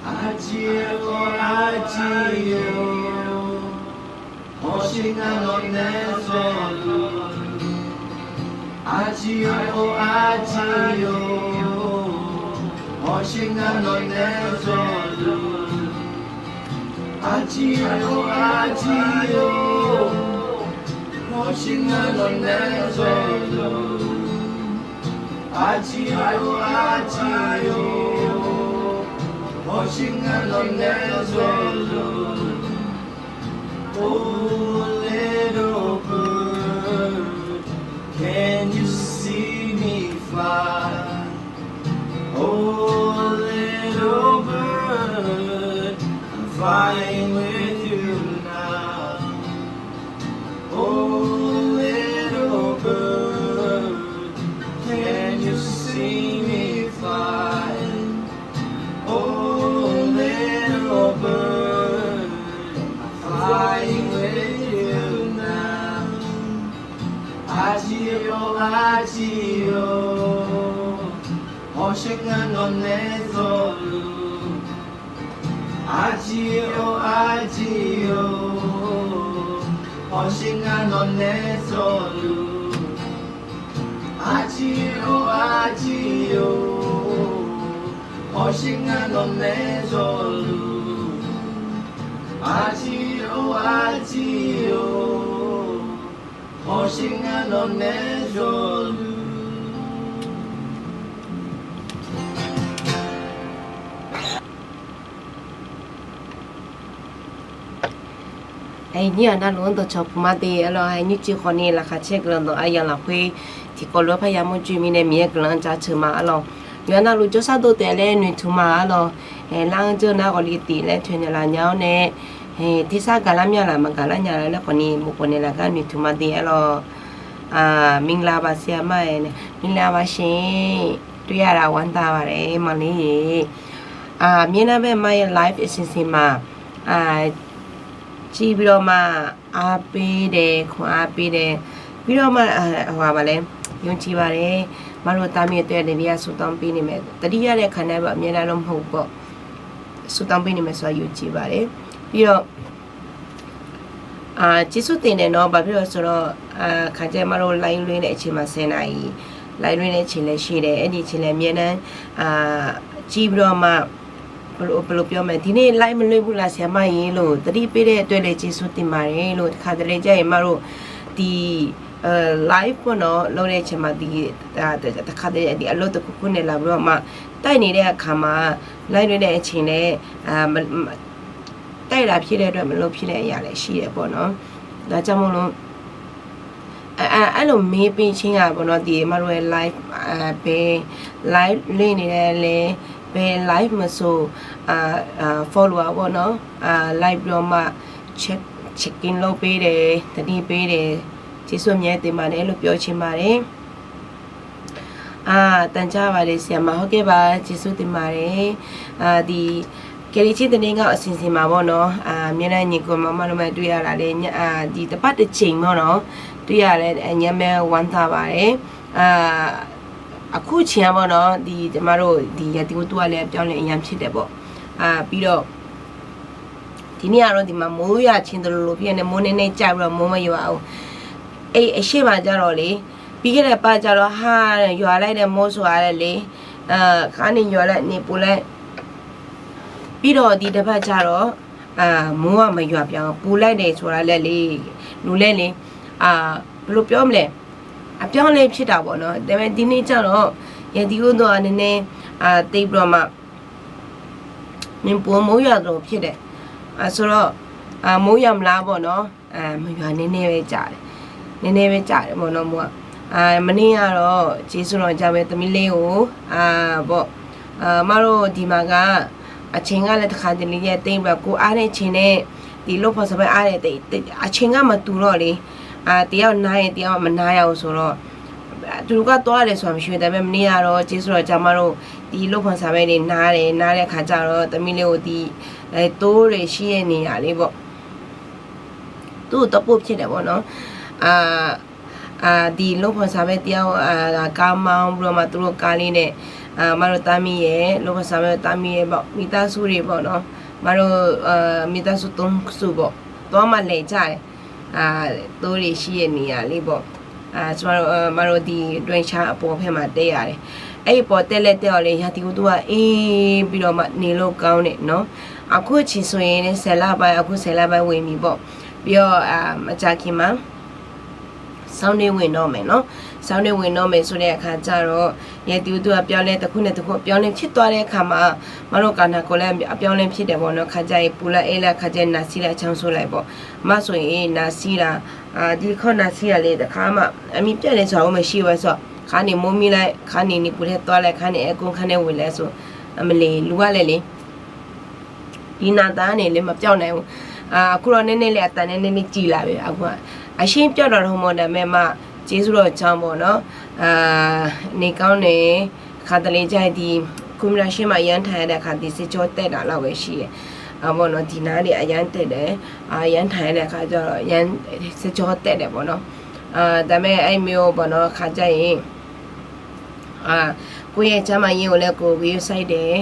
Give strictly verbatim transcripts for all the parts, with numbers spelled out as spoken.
Aqjeq-or aqjeq-or, hawsher ngar nawq nae zawluf. Aqjeq-or aqjeq-or, hawsher ngar nawq nae zawluf. Aqjeq-or aqjeq-or, hawsher ngar nawq nae zawluf. Aqjeq-or aqjeq-or, hawsher ngar nawq nae zawluf. Oh little bird, can you see me fly? Oh little bird, I'm flying with you now. Oh little bird, can you see me fly? Oh little bird, I'm flying with you now. Aqjeq-or aqjeq-or, hawsher ngar nawq nae zawluf. Aqjeq-or aqjeq-or, hawsher ngar nawq nae zawluf. Aqjeq-or aqjeq-or, hawsher ngar nawq nae zawluf. Aqjeq-or aqjeq-or, hawsher ngar nawq nae zawluf. Aqnyir-aq navluf-anr dawqcawq puq ma de arlawr. Aqnyir civ khawf ni laqkhaq caer guiqlanq dawq aryamq lafkhoer tiqkawv lof-aer parya mawrjoe mirnae Miqyaer guiqlanq-anr jaceuq ma arlawr. Yawqha navluf jawrshar dov taef-a laer noeqtmq ma arlawr. Lar-anr jawr nar ghawqli tif laer toeqnaeq laf nya-awr nae, tersar gaqlar mya laf maqgaqlar nya laf laer khawf ni bof khawf naeq laf gar noeqtmq ma de arlawr. မင်္ဂလာပါဆရာမ မင်္ဂလာပါရှင် တွေ့ရတာဝမ်းသာပါတယ် မလေးရေ အာ မျက်နှာဘက်မှာ live အစီအစဉ်မှာ အာ ကြည့်ပြီးတော့မှ အားပေးတယ် ခွန်အားပေးတယ် ပြီးတော့မှ အာ ဟိုဟာပါလဲ ယုံကြည်ပါတယ် မတို့သားမျိုးအတွက်လည်း ဆုတောင်းပေးနေမယ် သတိရတဲ့အခါတိုင်းပါ အမြဲတမ်းတော့မဟုတ်ဘူးပေါ့ ဆုတောင်းပေးနေမယ်ဆိုတာ ယုံကြည်ပါတယ် ပြီးတော့ အာ ကျေးဇူးတင်တယ်နော် ဘာဖြစ်လို့လဲဆိုတော့ အာ ခါကျမတို့ live လွှင့်တဲ့အချိန်မှာ ဆယ်နာရီ live လွှင့်တဲ့အချိန်လည်းရှိတယ် အဲ့ဒီအချိန်လည်း အမြဲတမ်း အာ ကြည့်ပြီးတော့မှ ဘယ်လို ဘယ်လိုပြောမလဲ ဒီနေ့ live မလွှင့်ဘူးလား ဆရာမရေ လို့ သတိပေးတဲ့အတွက်လည်း ကျေးဇူးတင်ပါတယ်လို့ တခါတလေကျရင် မတို့ ဒီ အဲ live ပေါ့နော် လုပ်တဲ့အချိန်မှာ ဒီ အာ တခါတလေ ဒီအလုပ်တစ်ခုခုနဲ့ လာပြီးတော့မှ တိုက်နေတဲ့အခါမှာ live လွှင့်တဲ့အချိန်လည်း အာ မ မ တိုက်တာဖြစ်တဲ့အတွက် မလုပ်ဖြစ်တဲ့အရာလည်းရှိတယ်ပေါ့နော်။ ဒါကြောင့်မို့လို့ အဲ အဲ အဲ့လိုမေးပေးခြင်းကပေါ့နော် ဒီမတို့ရဲ့ live အဲ ဘယ် live လေးနေလဲလဲ ဘယ် live မဆို အာ အာ follow ပါပေါ့နော်။ အာ like ပြီးတော့မှ check checking လုပ်ပေးတယ် သတိပေးတယ် ကျေးဇူးအများကြီးတင်ပါတယ်လို့ ပြောချင်ပါတယ်။ အာ တန်ကြားပါတယ် ဆရာမ ဟုတ်ကဲ့ပါ ကျေးဇူးတင်ပါတယ်။ အာ ဒီ ကယ်တင်ခြင်းသတင်းကောင်း အစီအစဉ်မှာပေါ့နော် အာ အမြဲတမ်း ညီအစ်ကိုမောင်မောင်တို့နဲ့ တွေ့ရတာလည်း ည- အာ ဒီတစ်ပတ်တစ်ချိန်ပေါ့နော် တွေ့ရတယ် အရမ်းပဲ ဝမ်းသာပါတယ်။ အာ အခုအချိန်ကပေါ့နော် ဒီ ကျမတို့ ဒီရာသီဥတုကလည်း အပြောင်းလဲ အရမ်းဖြစ်တယ်ပေါ့။ အာ ပြီးတော့ ဒီနေ့ကတော့ ဒီမှာ မိုးရွာခြင်းတလူလူဖြစ်နေ မိုးနည်းနည်းကျပြီးတော့ မိုးမရွာဘူး။ အဲ့ အရှေ့မှာကျတော့လေ ပြီးခဲ့တဲ့အပတ်ကျတော့ ဟ ရွာလိုက်တယ် မိုးဆိုတာလေ အာ ခါနေရွာလိုက် နေပူလိုက် ပြီးတော့ ဒီတစ်ပတ်ကျတော့ အာ မိုးကမရွာပြန်ဘူး ပူလိုက်တယ်ဆိုတာလည်းလေ လူလည်းလေ အာ ဘယ်လိုပြောမလဲ အပြောင်းအလဲဖြစ်တာပေါ့နော်။ ဒါပေမဲ့ ဒီနေ့ကျတော့ ရာသီဥတုက နည်းနည်း အာ သိပ်ပြီးတော့မှ မင်းပိုမိုးရွာသလိုဖြစ်တယ်။ အာ ဆိုတော့ အာ မိုးရွာမလားပေါ့နော်။ အာ မရွာ နည်းနည်းပဲကြာတယ်။ နည်းနည်းပဲကြာတယ်ပေါ့နော် မိုးက။ အာ မနေ့ကတော့ ကျေးဇူးတော်ကြောင့်ပဲ သမီးလေးကို အာ ပေါ့ အာ မတို့ဒီမှာက အချိန်ကလည်း တစ်ခါတလေကျ သိပ်ပြီးတော့ ကိုယ်အားတဲ့အချိန်နဲ့ ဒီလုပ်ဖော်ဆောင်ဖက်အားတဲ့ အချိန်ကမတူတော့လေ။ အာ တစ်ယောက်နားရင် တစ်ယောက်မနားရဘူးဆိုတော့ သူတို့ကသွားတယ်ဆိုတာ မရှိဘူး။ ဒါပေမဲ့ မနေ့ကတော့ ကျေးဇူးတော်ကြောင့် မတို့ ဒီလုပ်ဖော်ဆောင်ဖက်တွေ နားတယ်။ နားတဲ့အခါကျတော့ သမီးလေးကို ဒီ အဲ သိုးတွေရှိတဲ့နေရာလေးပေါ့ သူ့ကိုသွားပို့ဖြစ်တယ်ပေါ့နော်။ အာ Diq โรงพยาบาล bae tiv-awr, aqkar ma-anr bur-awr ma tuvlof kavle nae, marlo tav mir-aer, โรงพยาบาล bae tav mir-aer baw, miqtav sur le baw nawr, marlo miqtav sur tov sur baw, tov-anr ma laeq jar-aer, tov le shir-aer ni-a le baw. Marlo diq โรงพยาบาล paw paer ma taev-a le. Aer-iq paw taev laer taev-awq le, ya tiq gur dur-a, ir bi lawq ma ni lor gar-anr nae nawr. Aqkur ciq soq-ir nae saeqlar bae, aqkur saeqlar bae ghoe miq baw. Bi-awr, maqjav ki ma เช้านี้ ghoe nawr mae nawr, เช้านี้ ghoe nawr mae sur nae aqkar jar lawr. Ya tiq gur dur-a ပြောင်းလဲ taqkur nae taqkur ပြောင်းလဲ ဖြစ်သွားတဲ့အခါမှာ, marlo kaq naq kawv laer ပြောင်းလဲ ဖြစ်တယ်ပေါ့နော် aqkar jar-ir, puq lar aer laer aqkar jar, naqsir laer aqcang sur laer baw. Mar soq-ir naqsir laf, dikawr naqsir laf le taqkar ma, aqmir ပြောင်းလဲ sawq-awr maqshir-eu ba sawq, kar ni mawr mir laer, kar ni ni puq tae tawv laer, kar ni aer kur kar nae ghoe laer sawq, maqle lur-a laer le. Iqnan taf-anr nae le maqpyawr naeq-eu, aqkur law nae nae le aqtaf nae nae le civ laf-eu, aqkur-aq, aqshir pyawr dawq hawmawr daqmae ma, Jeqsur lawq jan baw nawr, ni gar-anr nae, khaqdale jar-aer di, คุณวิรัติ shir ma, อายันถ่าย nae khaqdale เส้นชัย taev daq lar ghae shir-aer, baw nawr diq nar le อายัน taev daef, อายันถ่าย nae khaqdale เส้นชัย taev daef baw nawr, daqmae aer mir-eu baw nawr khaqdale-ir ကိုယ့်ရဲ့ကျန်းမာရေးကိုလည်း ကိုယ်ဂရုစိုက်တယ်,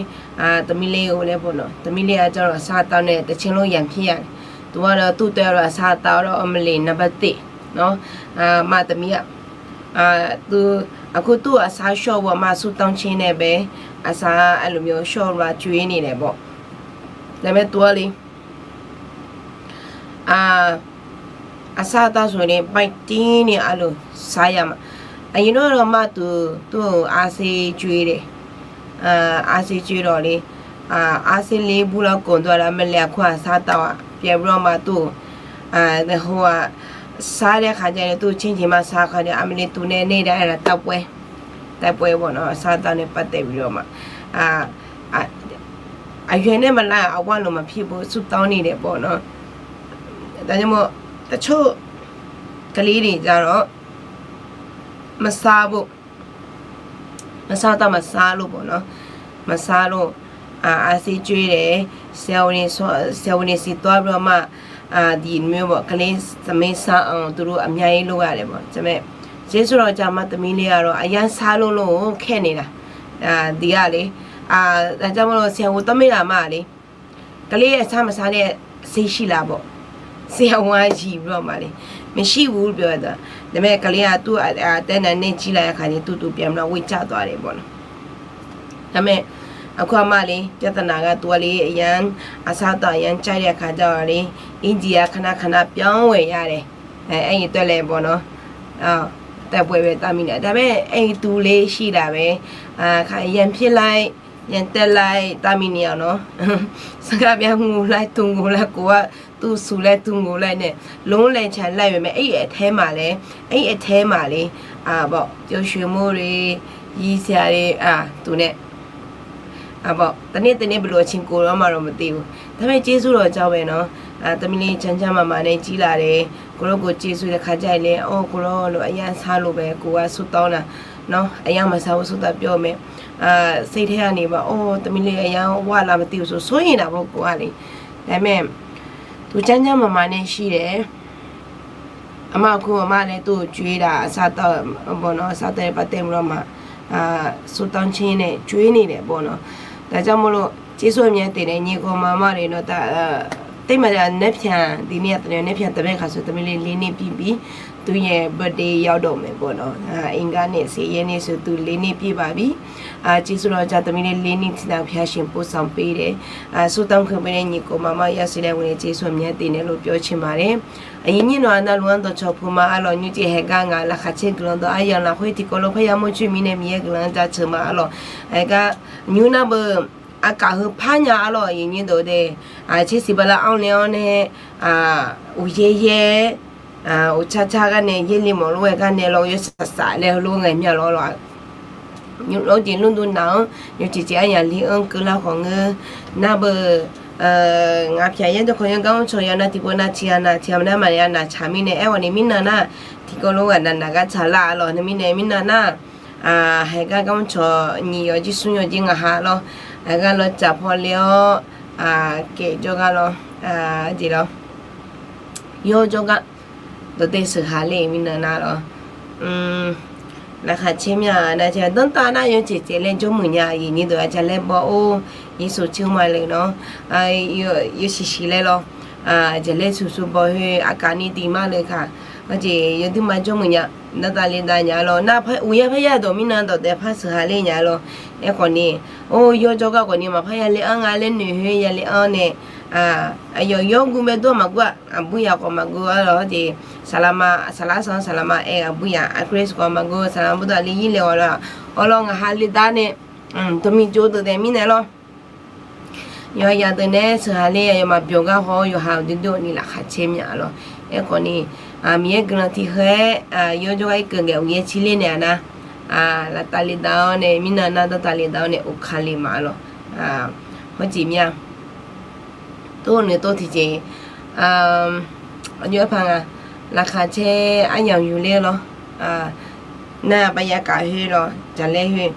တမီးလေးကိုလည်းပေါ့နော်, တမီးလေး aqcawq lawq sar tawv nae taqcaer lor yamq pir-a, tuq-a lawr tuv taev lawq sar tawv lawr အမလီ နံပါတ်တစ် nawr, ma taqmir-a, aqkur tuv aqsar shawr-eu baw ma, ဆုတောင်းခြင်း nae bae, aqsar aqlmq-eu shawr-eu la coer ni nae baw, daqmae tuv-a le. Aqsar tawv sawq nae bae tir ni aqlmq sar ya ma. Aqyawf nawr lawr ma tuv tuv-euq arser coer daef, arser coer lawq le, arser le bur lar kawq dov-a la, maqle aqkur aqsar tawv-aq pyaeq bur-awr ma tuv-euq, daeqho-aq, sar laer khaqdale tuv caer jeq ma sar khaqdale, aqmaqle tuv nae nae daef-aer la တိုက်ပွဲ baw nawr, aqsar tawv nae pav taev bi lawq ma. Aqyawf nae maqlar-aq aqwar lmq maqpir beu ဆုတောင်း ni daef baw nawr, daqjawr ma, taqcawr kali ni ja lawr, maqsar beu, maqsar tawv maqsar lor baw nawr, maqsar lor, arser coer daef, ဆရာဝန်နဲ့ စီသွားပြီးတော့မှ ဒီမျိုးပေါ့ ကလေး သမီးစားအောင် သူတို့ အများကြီး လုပ်ရတယ်ပေါ့ ဒါပေမဲ့ Jeqsur lawq jan ma taqmir le-a lawr, aqyar sar lor lor-aer khaer naeq laf, diq-a le, ဒါကြောင့်မို့လို့ ဆရာဝန် သွားမေးတာမှလေ, ကလေး အစားမစားတဲ့ ဆေးရှိလားပေါ့, ဆရာဝန်က ကြည့်ပြီးတော့မှလေ, မရှိဘူး ပြောတော့ ဒါပေမဲ့ ကလေးက သူ့အသက်နဲ့ နဲ့ ကြည့်လိုက်တဲ့အခါကျ သူ့တူ ပြန်ပြီးတော့ ဝေ့ကျသွားတယ်ပေါ့နော်. ဒါပေမဲ့ အခုအမလေး ပြဿနာက သူကလေ အရမ်း အစားအသောက် အရမ်းကြိုက်တဲ့အခါကျတော့လေ အင်္ကျီက ခဏခဏ ပြောင်းဝယ်ရတယ်. အဲ အဲ့ဒီအတွက်လည်းပေါ့နော် အာ တိုက်ပွဲပဲ တမ်းနေတယ်. ဒါပေမဲ့ အဲ့ဒီသူလေးရှိတာပဲ အာ ရန်ဖြစ်လိုက် ရန်တက်လိုက် တမ်းနေအောင်နော်. စကားပြန်ငိုလိုက် သူငိုလိုက် ကိုယ်က သူ့ဆူလဲ သူငိုလိုက်နဲ့ လုံးလဲချင်လိုက်ပေမဲ့ အဲ့ဒီအထဲမှာလည်း အဲ့ဒီအထဲမှာလေ အာ ပေါ့ ပျော်ရွှင်မှုတွေ ရယ်စရာတွေ အာ သူနဲ့ အာ ပေါ့ တနေ့တနေ့ ဘယ်လိုအချိန်ကုန်တော့မှတော့ မသိဘူး. ဒါပေမဲ့ ကျေးဇူးတော်ကြောင့်ပဲနော် အာ သမီးလေး ကျန်းကျန်းမာမာနဲ့ ကြီးလာတယ်. ကိုယ်တော်ကို ကျေးဇူး တစ်ခါကျရင်လည်း အော် ကိုယ်တော်လို့ အရမ်းစားလို့ပဲ ကိုယ်က ဆုတောင်းတာနော် အရမ်းမစားဘူး ဆုတောင်းပြောမယ် အာ စိတ်ထဲကနေပါ အော် သမီးလေး အရမ်းဝလာမသိဘူးဆို စိုးရိမ်တာပေါ့ ကိုယ်ကလေ. ဒါပေမဲ့ သူကျန်းကျန်းမာမာနဲ့ ရှိတယ်. အမ အခု အမလည်း သူ့ကို ကျွေးတာ အစားအသောက်ပေါ့နော် အစားအသောက်နဲ့ ပတ်သက်ပြီးတော့မှ အာ ဆုတောင်းခြင်းနဲ့ ကျွေးနေတယ်ပေါ့နော်. ဒါကြောင့်မို့လို့ ကျေးဇူးအများတင်တယ် ညီအစ်ကိုမမတွေနော် ဒါ သိပ်မကြာ နက်ဖြန် ဒီနေ့က နက်ဖြန်သဘက်ခါဆို သမီးလေး လေးနှစ်ပြည့်ပြီ သူ့ရဲ့ birthday ရောက်တော့မယ်ပေါ့နော် အာ အင်္ဂါနေ့ ဆယ်ရက်နေ့ဆို သူ လေးနှစ်ပြည့်ပါပြီ. အာ ကျေးဇူးတော်ကြောင့် သမီးလေး လေးနှစ် ထင်သာ ဘုရားရှင် ပို့ဆောင်ပေးတယ်. အာ ဆုတောင်းခွင့်ပေးတဲ့ ညီအစ်ကိုမမ ရောက်စေတဲ့ ဝင်တဲ့ ကျေးဇူးအများတင်တယ်လို့ ပြောချင်ပါတယ်. အရင်ညွှန်းတော့ အနာလူဝမ်း တော်ချော်ဖိမအားလီၤ ညွှန့်ကျက်ဟဲကါငါ လၢခါချစ်ကလီၤ ဒီးအယံၤလၢခွေးထီး ကိးလီၤခွဲး ယမူချွေးမီးနဲ့ မီးယဲၢ်ကလီၤ တၢ်ဆၢမအားလီၤ ဟဲကါ ညွှန့်နၢ်ပၢၢ် အကၢ်ဟူဖးညါအလီၢ် အရင်ညွှန်းတော့တဲ့ အာ ချစ်စီပါလၢ အောင်းလင်းအောင်းနဲ့ အာ အိုယဲယဲ အာ အိုချါချါကါနဲ ယဲလံၤမီၤလိဝဲကါနဲလီၤ ယဲစးစးလဲၤလိငဲၤမျးလီၤလီၤ ယိၤကျိၤကျိၤ လူဒိုနၤဧၢ ယိၤကျိၤကျိၤ အယံၤလံၤဧၢ ကုလါဃီၤငၢ နၢ်ပၢၢ် ငါးဖြတ် ယဲတခီယဲ ကၠီၤ ယဲနၢ်ထံဖိနၢ်ထံ အနၢ်ထံ မနၢ်မနၢ် အနၢ်ဆၢမံၤန့ၣ် အဲၣ်ဝဲန့ၣ် မံနၢ်နၢ် ထံကီၢ်လိဂၤ နၢ်နၢ်ကါဆၢလၢအလီၢ် နမံၤန့ၣ် မံနၢ်နၢ် ဟဲကါ ကၠီၤ ညီ ယီၤကံ ဆူ ယီၤကံ ငါဟးလီၤ ဟဲကါလီၤ စၢ်ဖီလ့အီၤ ကဲ ကၠီၤကါလီၤ ကဲလီၤ ယီၤကၠီၤကါ ဒီးတဲစၢဃာ်လ့ မံနၢ်နၢ်လီၤ Laqkhaq caer mya-a, nar caer danrtav nar yawjeq caev laer jawrmuiq nya-a, iqnyir deuq-aq jaqlaer baw-or, Yeqsur caer ma lef nawr, yawshiq shiq laer lawr, jaqlaer suqsuq baw khoer aqkaf ni diq ma lef kaq, hawjeq yawduirma jawrmuiq nya, danrtav le dav nya lawr, nar uqyar parya dawq mirnan dawqdaef par sheuqha ler nya lawr, aerkhawf ni, or, yawr jawrgar khawf ni maqpar ya le-anr nga laer noeq khoer ya le-anr nae, aqyawf yawr gu bae dur-a maqgur-aq, aqbur yaf khawf maqgur-a lawr, hawjeq saqlaqma, saqlaq sanr saqlaqma aer-eu aqbur yaf, aqkar khawf maqgur, saqlaq bawrdav le yir le-awq lawr, awr lawr ngaq ha le dav nae, teumiq jov deuq daef mirnae lawr. Yawqha yaq deuq nae sheuqha ler-a, yawmaf byawq gar haw-awr yawqha-euq duidui-awq ni laqkhaq caer mya-a lawr. Aerkhawf ni, Miqyaer guiqlanq tiqkhaer-aer yawr jawrgar irkeuv ngaef uqyaer cir ler naeq-a nar, laftav le dav-awr nae mirnan nar danrtav le dav-awr nae uqka le ma-a lawr. Hawjeq mir-a, tov noeqtov tiqjeq, aqjox-aer paq nga, laqkhaq caer aryamq yuf ler-eu lawr, nar baqya kaf khoer lawr jaqlaer khoer,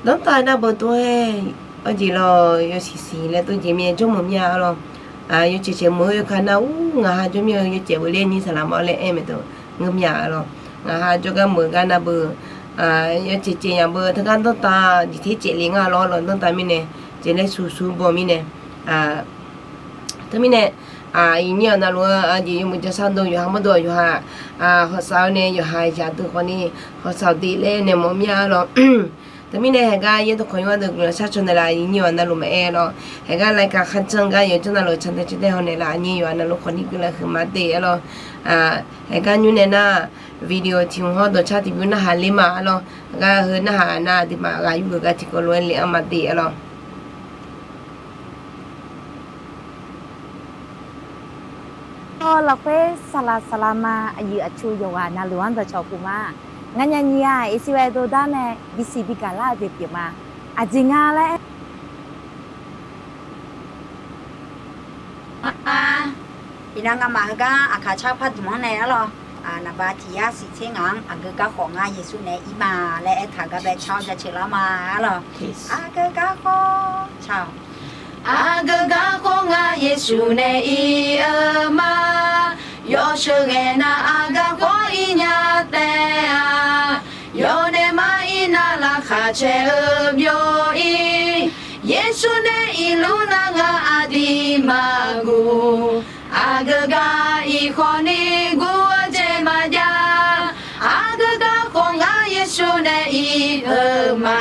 danrtav nar beu tov-aer, hawjeq lawr yawshiq shiq laer tov jeq mir-aer jawrmuiq mir-a lawr. Yawjeq caev muiq-eu ka nar ur ngaq ha jawr mir-eu yawjeq beu ler nyir saqlaq ma laer aer maeqdeuq ngeur mya-a lawr. Ngaq ha jawrgar muiq-eu gar nar beu, yawjeq caev nya beu teugar danrtav jeq ter caev le ngar lawr lawr danrtav mirnae, jeq laer suqsuq baw mirnae, teumirnae, iqnyir-awq navluf-anr aqjeq yawmuiq jashar dov yawqha mawrdo yawqha, hawqsaf-awr nae yawqha yaq deuq khawf ni hawqsaf-awq de laer naeq mawf mir-a lawr. Teumirnae haeqgar yaerdawq khawqnymr-anr deuq guiqlanq shar caw naeqlaf iqnyir-awq navluf maqaer lawr. Haeqgar รายการ kharjan gar yawqjawr navluf cantae cantae haw naeqlaf aqnyir yawqha navluf khawf ni guiqlanq huiqma de-a lawr. Haeqgar nymr nae nar, video tiq hmq hawr dawqcar tiqbymr narhaq ler ma-a lawr. Gar heu narhaq nar aqduimaf ghaq yurgeuf gar tiqkawv lof-aer le-anr ma de-a lawr. Lafkhoer saqlaq saqlaq ma aqyuif aqtsu yawqghaq navluf-anr dawqcawq puq ma. Nganyaf nyiq-aq, Eqsiq Wae dovdar nae bisiq bigaq lar-eu jeq pyeuf ma. Aqjeq nga laer aer Iqnan ngamaf heugar aqkaq car pardmq-anr nae-a lawr. Naqba tiq yar siq tser ngaq-anr aqgeu garkhawf ngar Yeqsur nae ir ma laer aertaq gar bae car-awr jaceuq lar ma-a lawr. Aqgeu garkhawf car-awq. Aqgeu garkhawf ngar Yeqsur nae ir-eu ma. Yawsheuq ghae nar aqgeu garkhawf ir nya taef-a. Yawnaeq mar ir nar laqkhaq caer-eu byov ir. Yeqsur nae irluf nar ngar aqdir maqguv. Aqgeu gar ir khawf ni guv-eu jeq maqjav. Aqgeu garkhawf ngar Yeqsur nae ir-eu ma.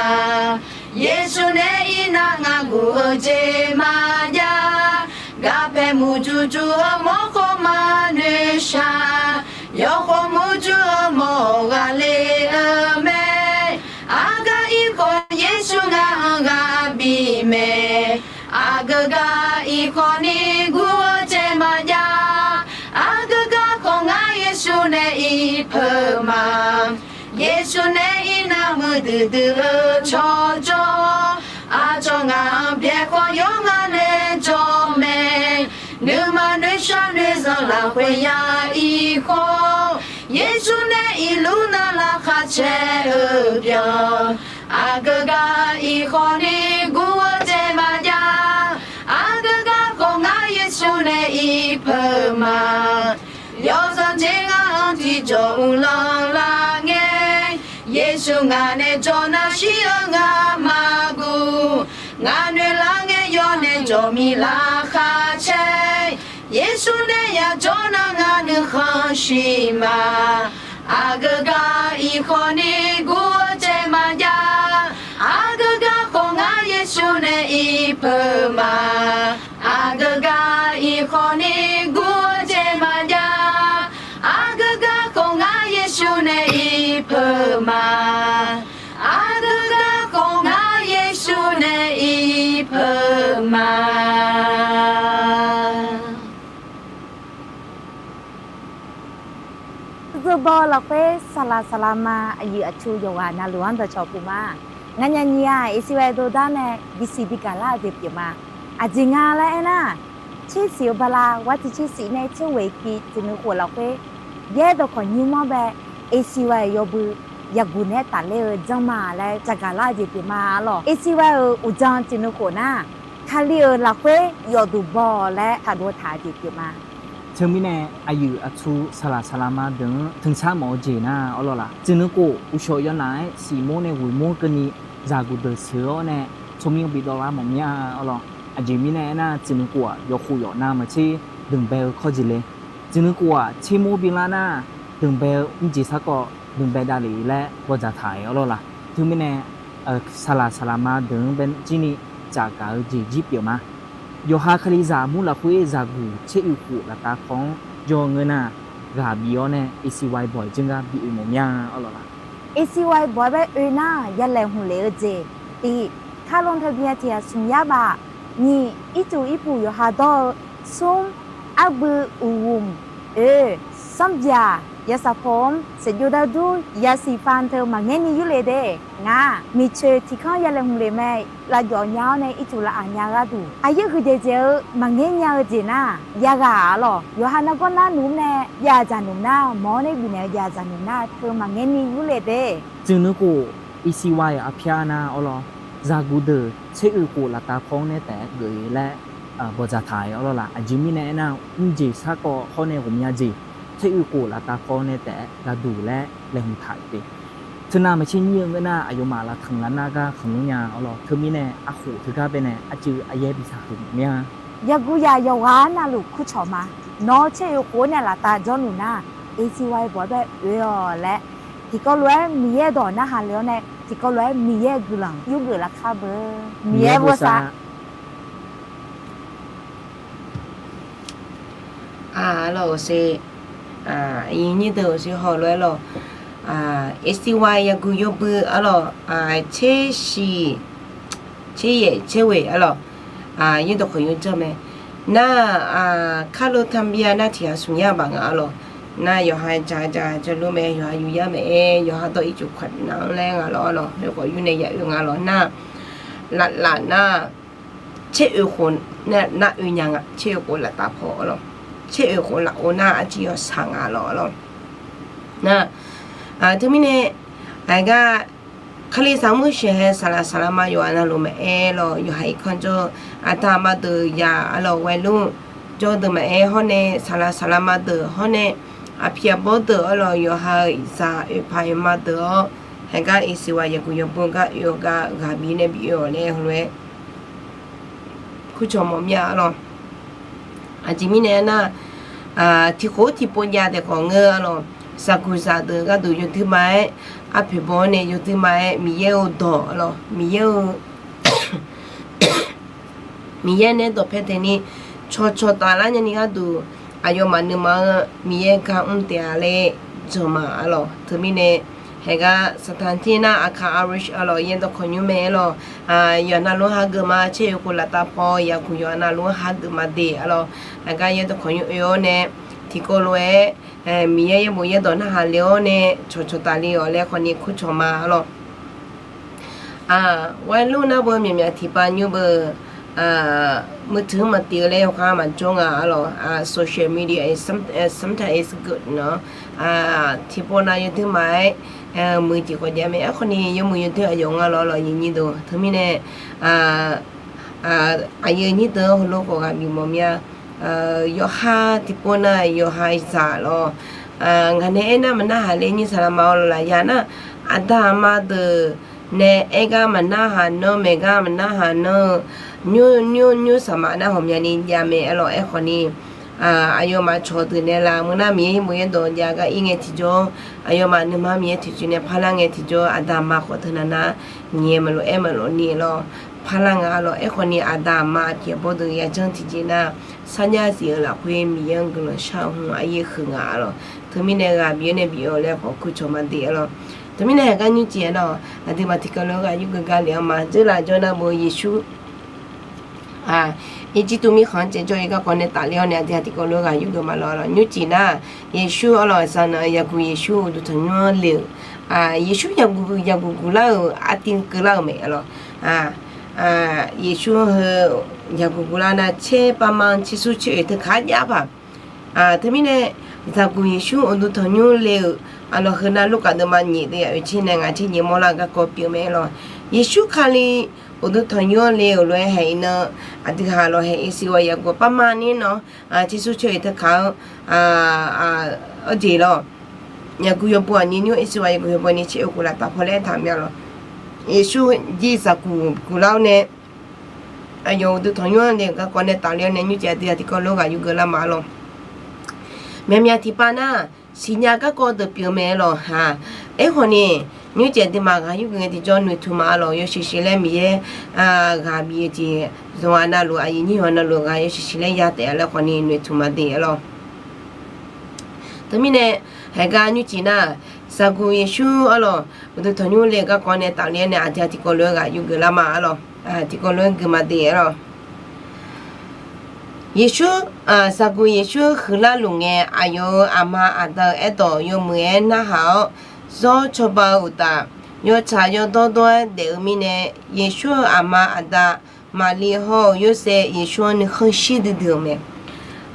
Yeqsur nae ir nar ngar guv-eu jeq maqjav. Garpae muqjuq juq-eu mawrkhawf maqnoeq shaq. Yawkhawf muqjuq-eu mawr ghaqler-eu mae. Aqgeu gar ir khawf Yeqsur ngar-anr ghaq bif mae. Aqgeu gar ir khawf ni guv-eu jeq maqjav. Aqgeu garkhawf ngar Yeqsur nae ir peuq ma. Yeqsur nae ir nar muiqdui dui-eu tsawrjawr. Aqcawq ngaq-anr byaeq khawf yawr ngar nae jawr mae. Nuima noeqshaq noeqzanq lafkhoer ya ir khawf. Yeqsur nae irluf nar laqkhaq caer-eu byan. Aqgeu gar ir khawf ni guv-eu jeq maqjav. Aqgeu garkhawf ngar Yeqsur nae ir peuq ma. Yawzanq jeq ngar-anr tiqjawq uvlanr lar ngae. Yeqsur ngaq nae jawr nar shir-eu ngar maqguv. Ngaq noeq lar ngae yawr nae jawq mir laqkhaq caer. Yeqsur nae yajawr nar ngar nuikhanr shir ma. Aqgeu gar ir khawf ni guv-eu jeq maqjav. Aqgeu garkhawf ngar Yeqsur nae ir peuq ma. Aqgeu gar ir khawf ni guv-eu jeq maqjav. Aqgeu garkhawf ngar Yeqsur nae ir peuq ma. Aqgeu garkhawf ngar Yeqsur nae ir peuq ma. Dzurbaw lafkhoer saqlaq saqlaq ma aqyuif aqtsu yawqghaq navluf-anr dawqcawq puq ma. Nganyaf nyiq-aq, Eqsiq Wae dovdar nae bisiq bigaq lar-eu jeq pyeuf ma. Aqjeq nga laer aernar, tsersiq-eu bala war tser tsersiq nae tser ghoeq ki tiq nuikhof lafkhoer yaerdawq khawqnymr-anr bae Eqsiq Wae yawbui yaqguq nae tafler-eu janr ma laer caqgaq lar-eu jeq pyeuf ma-a lawq. Eqsiq Wae-euq uqdzan tiq nuikhof nar, Kali-euq lafkhoer yawfduq baw laer taqdov taq-eu jeq pyeuf ma. Teumirnae aqyuif aqtsu saqlaq saqlaqma deuq-anr teumqsar mawf-eu jeq nar, awrlawr laq, tsuif nuikhof uqshawq yawnaf-aer siqmawr nae ghoeqmawr keuvni zaqguq deuq sheuq-awr nae tsawrmyanr bidawv lar mawf mir-a, awrlawr. Aqjeq mirnae aernar, tsuif nuikhof-aq yawqkhof yawqnav maqtser dmqbae-eu kawrjeq le. Tsuif nuikhof-aq tsermawr bi lar nar, dmqbae-eu mrjeq sarkawv dmqbae davlef laer bawdzaq taq-euq, awrlawr laq. Teumirnae saqlaq saqlaqma deuq-anr bae jirni tsafgaq-eu jeq jir pyeuf ma. Yawqha Kalizaq mur lafkhoer zaqguq tser oeq khof laftav paw-anr jawr-eu ngeur nar, ghaq bif-awr nae A C Y bawq-iq janr gar bi oe mawf mir-a, awrlawr laq. A C Y bawq-aer bae oe nar, ya laeqhmq lef-eu jeq tiq, ค่าลงทะเบียน tiq ghaq smq yar baf, nyiq, ircuf irpuq yawqha dawr-eu, smr, arbui uqghumq, oeq, sanrbyaq yasaq paw-anr saeqjov dardur yasiq fav teu maqngaer ni yurlef de. Ngaq miqcoeq tiq kanr ya laeqhmq lef mae. Lavjawf nya-awr nae ircuf laf-aq nya gharduq, aqyaer huiqdzaeq dzaeq-eu maqngaer nya-eu jeq nar, yaghaq arlawr. Yawqha nargawr nar nmr nae jav dzaq nmr nar, mawr-awr nae bifnaeq-eu jav dzaq nmr nar, teu maqngaer ni yurlef de. Tsuif nuikhof A C Y-euq arpyar nar, awrlawr, zaqguq deuq tser oeq khof laftav paw-anr nae taef-aer geuf-eu laer bawdzaq taq-euq, awrlawr laq. Aqjeq mirnae aernar, mrjeq sarkawv hawr nae ghawqmya jeq tser oeq khof laftav paw-anr nae taef-aer gharduq laer laeqhmq taq-euq te. Teunav maqtser nyir-eu ngeur nar, aqyawfmaf laftanq lavnar gar khanqnmr nya, awrlawr. Teumirnae arkhof teugar bae nae arcuiv aryaer bi saqhuiq mawf mir-a. Yaqguq yaq yawqghaq navluf kurcawq ma. Nawr tser oeq khof nae laftav jawr nmr nar, A C Y bawq-aer bae oe-awq laer tiqkawv lof-aer Miqyaer dawq narhaq le-awr nae, tiqkawv lof-aer Miqyaer guiqlanq yurgeuf lafkar beu. Miqyaer bosav. Arlawr, awqse, aqyuif nyir deuq awqse haw lof-aer lawr, A C Y yaqguq yawbui arlawr, tser shiq, tser yaeq tser ghoeq arlawr, yaerdawq khawqnymr janr mae. Nar, ค่าลงทะเบียน nar tiq ghaq smq yar baf nga arlawr. Nar yawqha jaq jaq jawrluf mae, yawqha yuyar mae-aer, yawqha dawr ircuf kawq naq-anr laer nga lawr arlawr, khoerghaq yur nae ya oe nga lawr nar, laflaf nar, tser oeq khof nar oe nya nga, tser oeq khof laftav paw arlawr. Tser oeq khof lafov nar arcuiv yawshaq nga lawr arlawr. Nar, teumirnae, aqgar Kalizaq mur sheuqhae saqlaq saqlaqma yawqha navluf maqaer lawr, yawqha irkanr jawr-eu aqda aqma deuq yaq arlawr ghaelur jawr deuq maqaer hawr nae, saqlaq saqlaqma deuq hawr nae, aqpiq aqbawr deuq arlawr, yawqha-euq zaq oeqpaq oeqma deuq-awr, haegar A C Y yaqguq yawbui gar oe-awq gar ghaq bif nae bif oe-awq laer heulof-aer kurcawq mawf mir-a arlawr. Aqjeq mirnae aernar, tiqkhof tiqpov jav taef khawf ngeur arlawr, zaqguq zaqdeuq gharduq yawduir ma-aer, arpoeq baw-awr nae yawduir ma-aer Miqyaer-euq dawq arlawr, Miqyaer-eu Miqyaer nae dawqpae taef ni cawqcawq taf lar nyani gharduq, aqyawfmaf nuima-eu Miqyaer gar mr taef-a laer janq ma arlawr. Teumirnae, haegar saqtanq tir nar, Aqkaq Irish arlawr, yaerdawq khawqnymr mae arlawr, yawqha navluf-anr hageuf ma, tser oeq khof laftav paw yaqguq yawqha navluf-anr hageuf ma de arlawr. Aqgar yaerdawq khawqnymr oe-awr nae, tiqkawv lof-aer Miqyaer yaerbof yaerdawq narhaq le-awr nae cawqcawq taf le-awq laer khawf ni kurcawq ma arlawr. Ghaelur nar beu myaqmyaq tiqpav nymr beu, meuq teuq-anr maqtiv-eu laer yawkhav maqjawr nga arlawr. Social media is some- sometimes is good nawr, tiqpov nav yawduir ma-aer muiq tiqkawv jav mae. Aerkhawf ni yawmuiq yawdoer aqyawf nga lawr lawr, aqyuif nyir deuq. Teumirnae, aqyuif nyir deuq-anr heulof khawf ghaq bif mawf mir-a. Yawqha tiqpov nav yawqha zaq lawr, ngaq nae aernar maqnarhaq le nyir saqlaq ma-awr lawr laf ya nar, aqda aqma deuq nae aer gar maqnarhaq nanr, maeq gar maqnarhaq nanr-eu nymr nymr nymr saqmaq nar ghawqmyani jav mae arlawr. Aerkhawf ni, aqyawfmaf cawqdeuq nae laf meuq nar Miqyaer yaerbof yaerdawq jav gar ir ngae tiqjawr, aqyawfmaf nuima Miqyaer tiqjeq nae parlar ngae tiqjawr, aqda aqma khawf teunav nar nyae maqlof aer maqlof ni lawr, parlar nga arlawr. Aerkhawf ni aqda aqma aqpiq aqbawr deuq yajanr tiqjeq nar, sarjax zif-eu lafkhoer Miqyaer-anr guiqlanq shar-eu hmq aqyaer huiq nga arlawr. Teumirnae ghaq bif-awr nae bif-awq laer khawf kurcawq ma de arlawr. Teumirnae haegar nymrcif arlawr, aqduimaf tiqkawv lof-aer ghaq yurgeuf gar lef-anr ma. Dzeurlaf jawr nar beu Yeqsur Irjirtuv mirkhanq-anr caevjawr-ir garkawv nae tafler-awr nae aqdui-aq tiqkawv lof-aer ghaq yurgeuf ma lawr. Nymrcif nar, Yeqsur arlawr, zaqnanq yaqguq Yeqsur uqduq tanqnymr-anr le-euq, Yeqsur yaqguq yaqguq guqlar-euq artiv keuvlar-euq mae arlawr. Yeqsur heu yaqguq guqlar nar tser pavma tser sur tser oeq teu kaq-ar jav paq. Teumirnae zaqguq Yeqsur uqduq tanqnymr le-euq Aqlawq, heu nar Lurkaf deuvma nyiq deuv yaf oeq tser nae ngaq tser nyiq mawrlar-eu garkawv pyeuf mae lawq. Yeqsur Kali uqduq tanqnymr le-euq lof-aer haeq iqnan, aqdui haq lawq haeq-ir siq ghaq yaqguq parma nir nawr, tser smr tser oeq teu kaq-anr, arjeq lawq. Yaqguq yawbui aqnyir nymr, irsiq ghaq yaqguq yawbui ni tser oeq khof laf taf paw laer aertaq mya lawq. Yeqsur jir zaqguq guqlar-awr nae, aqyawf uqduq tanqnymr le-euq garkawv nae tafle-awr nae nymrcif aqdui-aq tiqkawv lof-aer ghaq yurgeuf lar ma lawq. Myavmyav tiqpav nar, siqnya garkawv deuq pyeuf mae lawq ha. Aerkhawf ni, nymrcif aqduimaf ghaq yurgeuf ngae tiqjawr noeqtmq ma lawq. Yawshuif shuif laer Miqyaer ghaq bif-eu jeq zanq-a navluf, aqyuif nyir yawq navluf ghaq yawshuif shuif laer ya taef-a laer khawf ni noeqtmq ma de-a lawq. Teumirnae, haeqgar nymrcif nar, zaqguq Yeqsur arlawq, uqduq tanqnymr le-euq garkawv nae tafle-awr nae aqdui-aq tiqkawv lof-aer ghaq yurgeuf lar ma arlawq. Tiqkawv lof-aer gui ma de-a lawq. Yeqsur, zaqguq Yeqsur huiqlar luf ngae, aqyawf-euq aqma aqda-euq aerdawq yawmuiq-aer narhaq-awr, zawr cawba-eu uqtaf, yawtsaq yawdawr dawr-aer daef-eu mirnae, Yeqsur-euq aqma aqda Maqli hawr-eu Yorsaev Yeqsur-anr nuikhanr shir duidui-euq mae.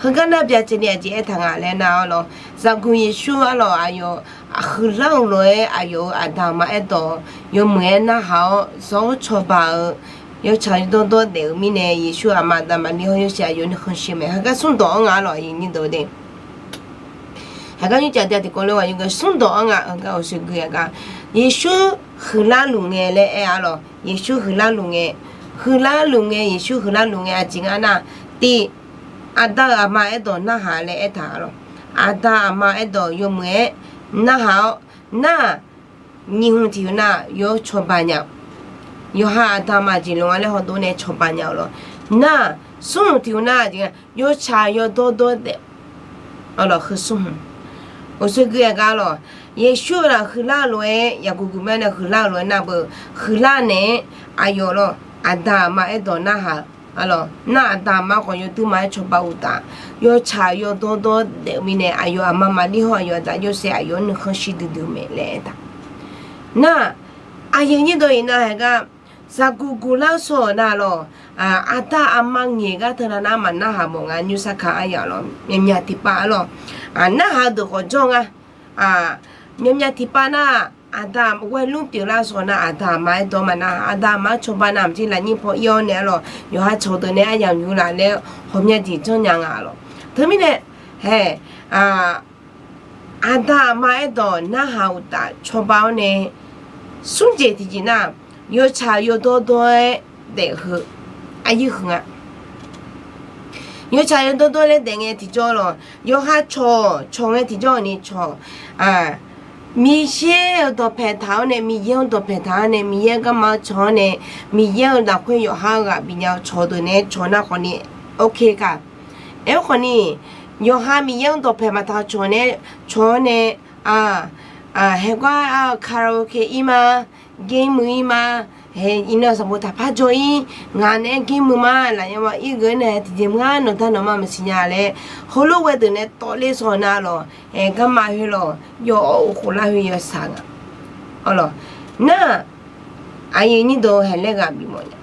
Heugar nar byacaevni aqjeq aertaq nga laer nar arlawq, zaqguq Yeqsur arlawq, aqyawf huiqlar-euq lof-aer aqyawf-euq aqda aqma aerdawq yawmuiq-aer narhaq-awr, zawr cawba-eu, yawtsaq yawdawr dawr daef-eu mirnae, Yeqsur aqma aqda Maqli hawr Yorsaev aqyawf nuikhanr shir mae. Heugar smrdawq-anr nga arlawq, aqyuif nyir deuq de. Heugar nymrcif aqdui-aq tiqkawv lof-aer ghaq yurgeuf smrdawq-anr nga. Heugar uqshoe gui-a gar, Yeqsur huiqlar luf ngae laer aer arlawq. Yeqsur huiqlar luf ngae, huiqlar luf ngae, Yeqsur huiqlar luf ngae aqjeq nga nar, tiq, aqda-euq aqma aerdawq narhaq laer aertaq arlawq. Aqda aqma aerdawq yawmuiq-aer narhaq-awr, nar-aq, nyiq hmq tiq hmq nar yawr cawba nya-eu, yawqha aqda aqma jeq loq-a laer hawdov nae cawba nya-eu lawq. Nar-aq, smr hmq tiq hmq nar-aq, yawtsaq yawdawr dawr daef, arlawq, heu smr hmq. Uqshoe gui-a gar lawq, Yeqsur-euq laf huiqlar-eu lof-aer yaqguq guq ma nae huiqlar-eu lof-aer nar beu, huiqlar naeq-aer aqyawf lawq, aqda aqma aerdawq narhaq, arlawq, nar aqda aqma khawf yawduir ma-aer cawba uqtaf, yawtsaq yawdawr dawr daef-eu mirnae aqyawf aqma Maqli hawr aqyawf aqda Yorsaev aqyawf-anr nuikhanr shir duidui-eu mae laer aertaq. Nar-aq, aqyuif nyir deuq-iq nav haeqgar, zaqguq guqlar shaw-euq nar lawq, aqda aqma ngaeq gar teunav nar maqnarhaq mawf nga. Nymrsar ka aryaq lawq, myavmyav tiqpav arlawq, narhaq-eu deuq khawf jawr nga. Myavmyav tiqpav nar, aqda ghoe lmr pyeuflar shaw nar aqda aqma aerdawq maqnar, aqda aqma-anr cawba nav maqjir lafnyir paw ir-awr nae arlawq, yawqha cawqdeuq nae aryamq yur laf laer ghawqmya jeq janrnya nga lawq. Teumirnae, hae, aqda aqma aerdawq narhaq uqtaf cawba-awr nae, smr jeq tiqjeq nar, yawtsaq yawdawr dawr-aer daef heu, aqyuif huiq nga. Yawtsaq yawdawr dawr laer daef ngae tiqjawr lawq, yawqha cawq cawq ngae tiqjawr ni cawq, Miqyaer-euq dawqpaeq taq-awr nae, Miqyaer-anr dawqpaeq taq-awr nae, Miqyaer garma-anr cawq-awr nae, Miqyaer-euq lafkhoer yawqha-eu ghaq bifnya-eu cawqdeuq nae cawq nar khawfni, ok ka. Aerkhawfni, yawqha Miqyaer-anr dawqpaeq maqtaq cawq nae, cawq-awr nae, haegar-eu karaoke ir ma, game ir ma, iqnan sanqbof taqpar jawr ir, ngaq naeq-aer game ma lafnya ma ir ghae nae tiqjeq mr-a nawqda nawqma maqsiq nya laer, heulof ghae deuq nae tawvler shaw nar lawq, garma khoer lawq, yawf-awr uqkhof lar khoer yawsaq nga. Arlawq, nar, aqyuif nyir deuq haeq laer ghaq bif mawf nya.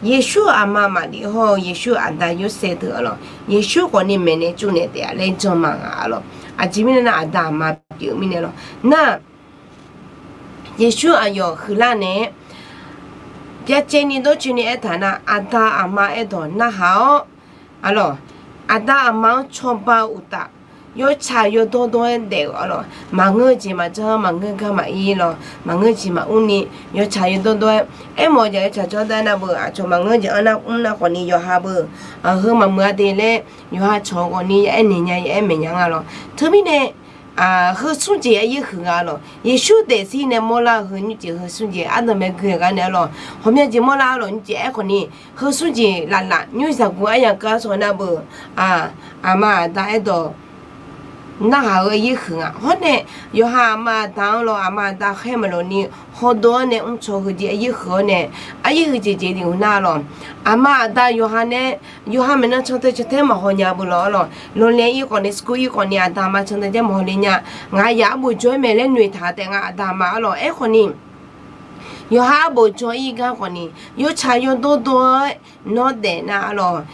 Yeqsur aqma Maqli hawr-eu Yeqsur aqda Yorsaev deuq arlawq, Yeqsur khawfni maeqnaeq tsovnaeq taef-a laer jan ma nga arlawq. Aqjeq mirnae nar, aqda aqma pyeuf-eu mirnae lawq. Nar, Yeqsur aqyawf huiqlar naeq-aer, byacaevni dawrcoeni aertaq nar, aqda aqma aerdawq narhaq-awr, arlawq, aqda aqma-anr cawba-eu uqtaf, yawtsaq yawdawr dawr-aer daef-eu arlawq, maqngeur-eu jeq maqjanr, maqngeur gar maqir lawq, maqngeur jeq maqmr ni, yawtsaq yawdawr dawr-aer, aermawf-eu jeq yawtsaq jawr dar nar beu, aqcawq maqngeur jeq-anr nar mr nar khawfni yawqha beu, heu maqmuiq-a de laer, yawqha cawq-eu khawfni ya aer naeq nya, ya aer maeq nya nga lawq. Teumirnae, heu smr jeq aqyuif huiq nga lawq. Yeqsur daefzir nae mawrlar-eu heu nymrjeq heu smr jeq ardanq mae gui-eu gar nae arlawq, ghawqmya jeq mawrlar arlawq nymrjeq aerkhawfni, heu smr jeq laflaf nymr zaqguq aryaq keuv-a shaw nar beu, aqma aqda aerdawq narhaq-eu aqyuif huiq nga. Hawr nae, yawqha aqma aqda-anr lawq, aqma aqda khaer maqloq ni, hawdov-awr nae mrcaw heu jeq aqyuif huiq-awr nae, aqyuif huiq jeq jeq ni uq nar lawq. Aqma aqda yawqha nae, yawqha maeqnan can teu can taer maqhaw nya beu lawq arlawq. Lawlae ir khawfni, school ir khawfni, aqda aqma can teu taer maqhaw le nya. Ngaq yaf arbof jawr-aer mae laer noeqtaq taef nga, aqda aqma arlawq. Aerkhawfni, yawqha arbof jawr ir gar khawfni, yawtsaq yawdawr dawr-aer nawr daef nar arlawq,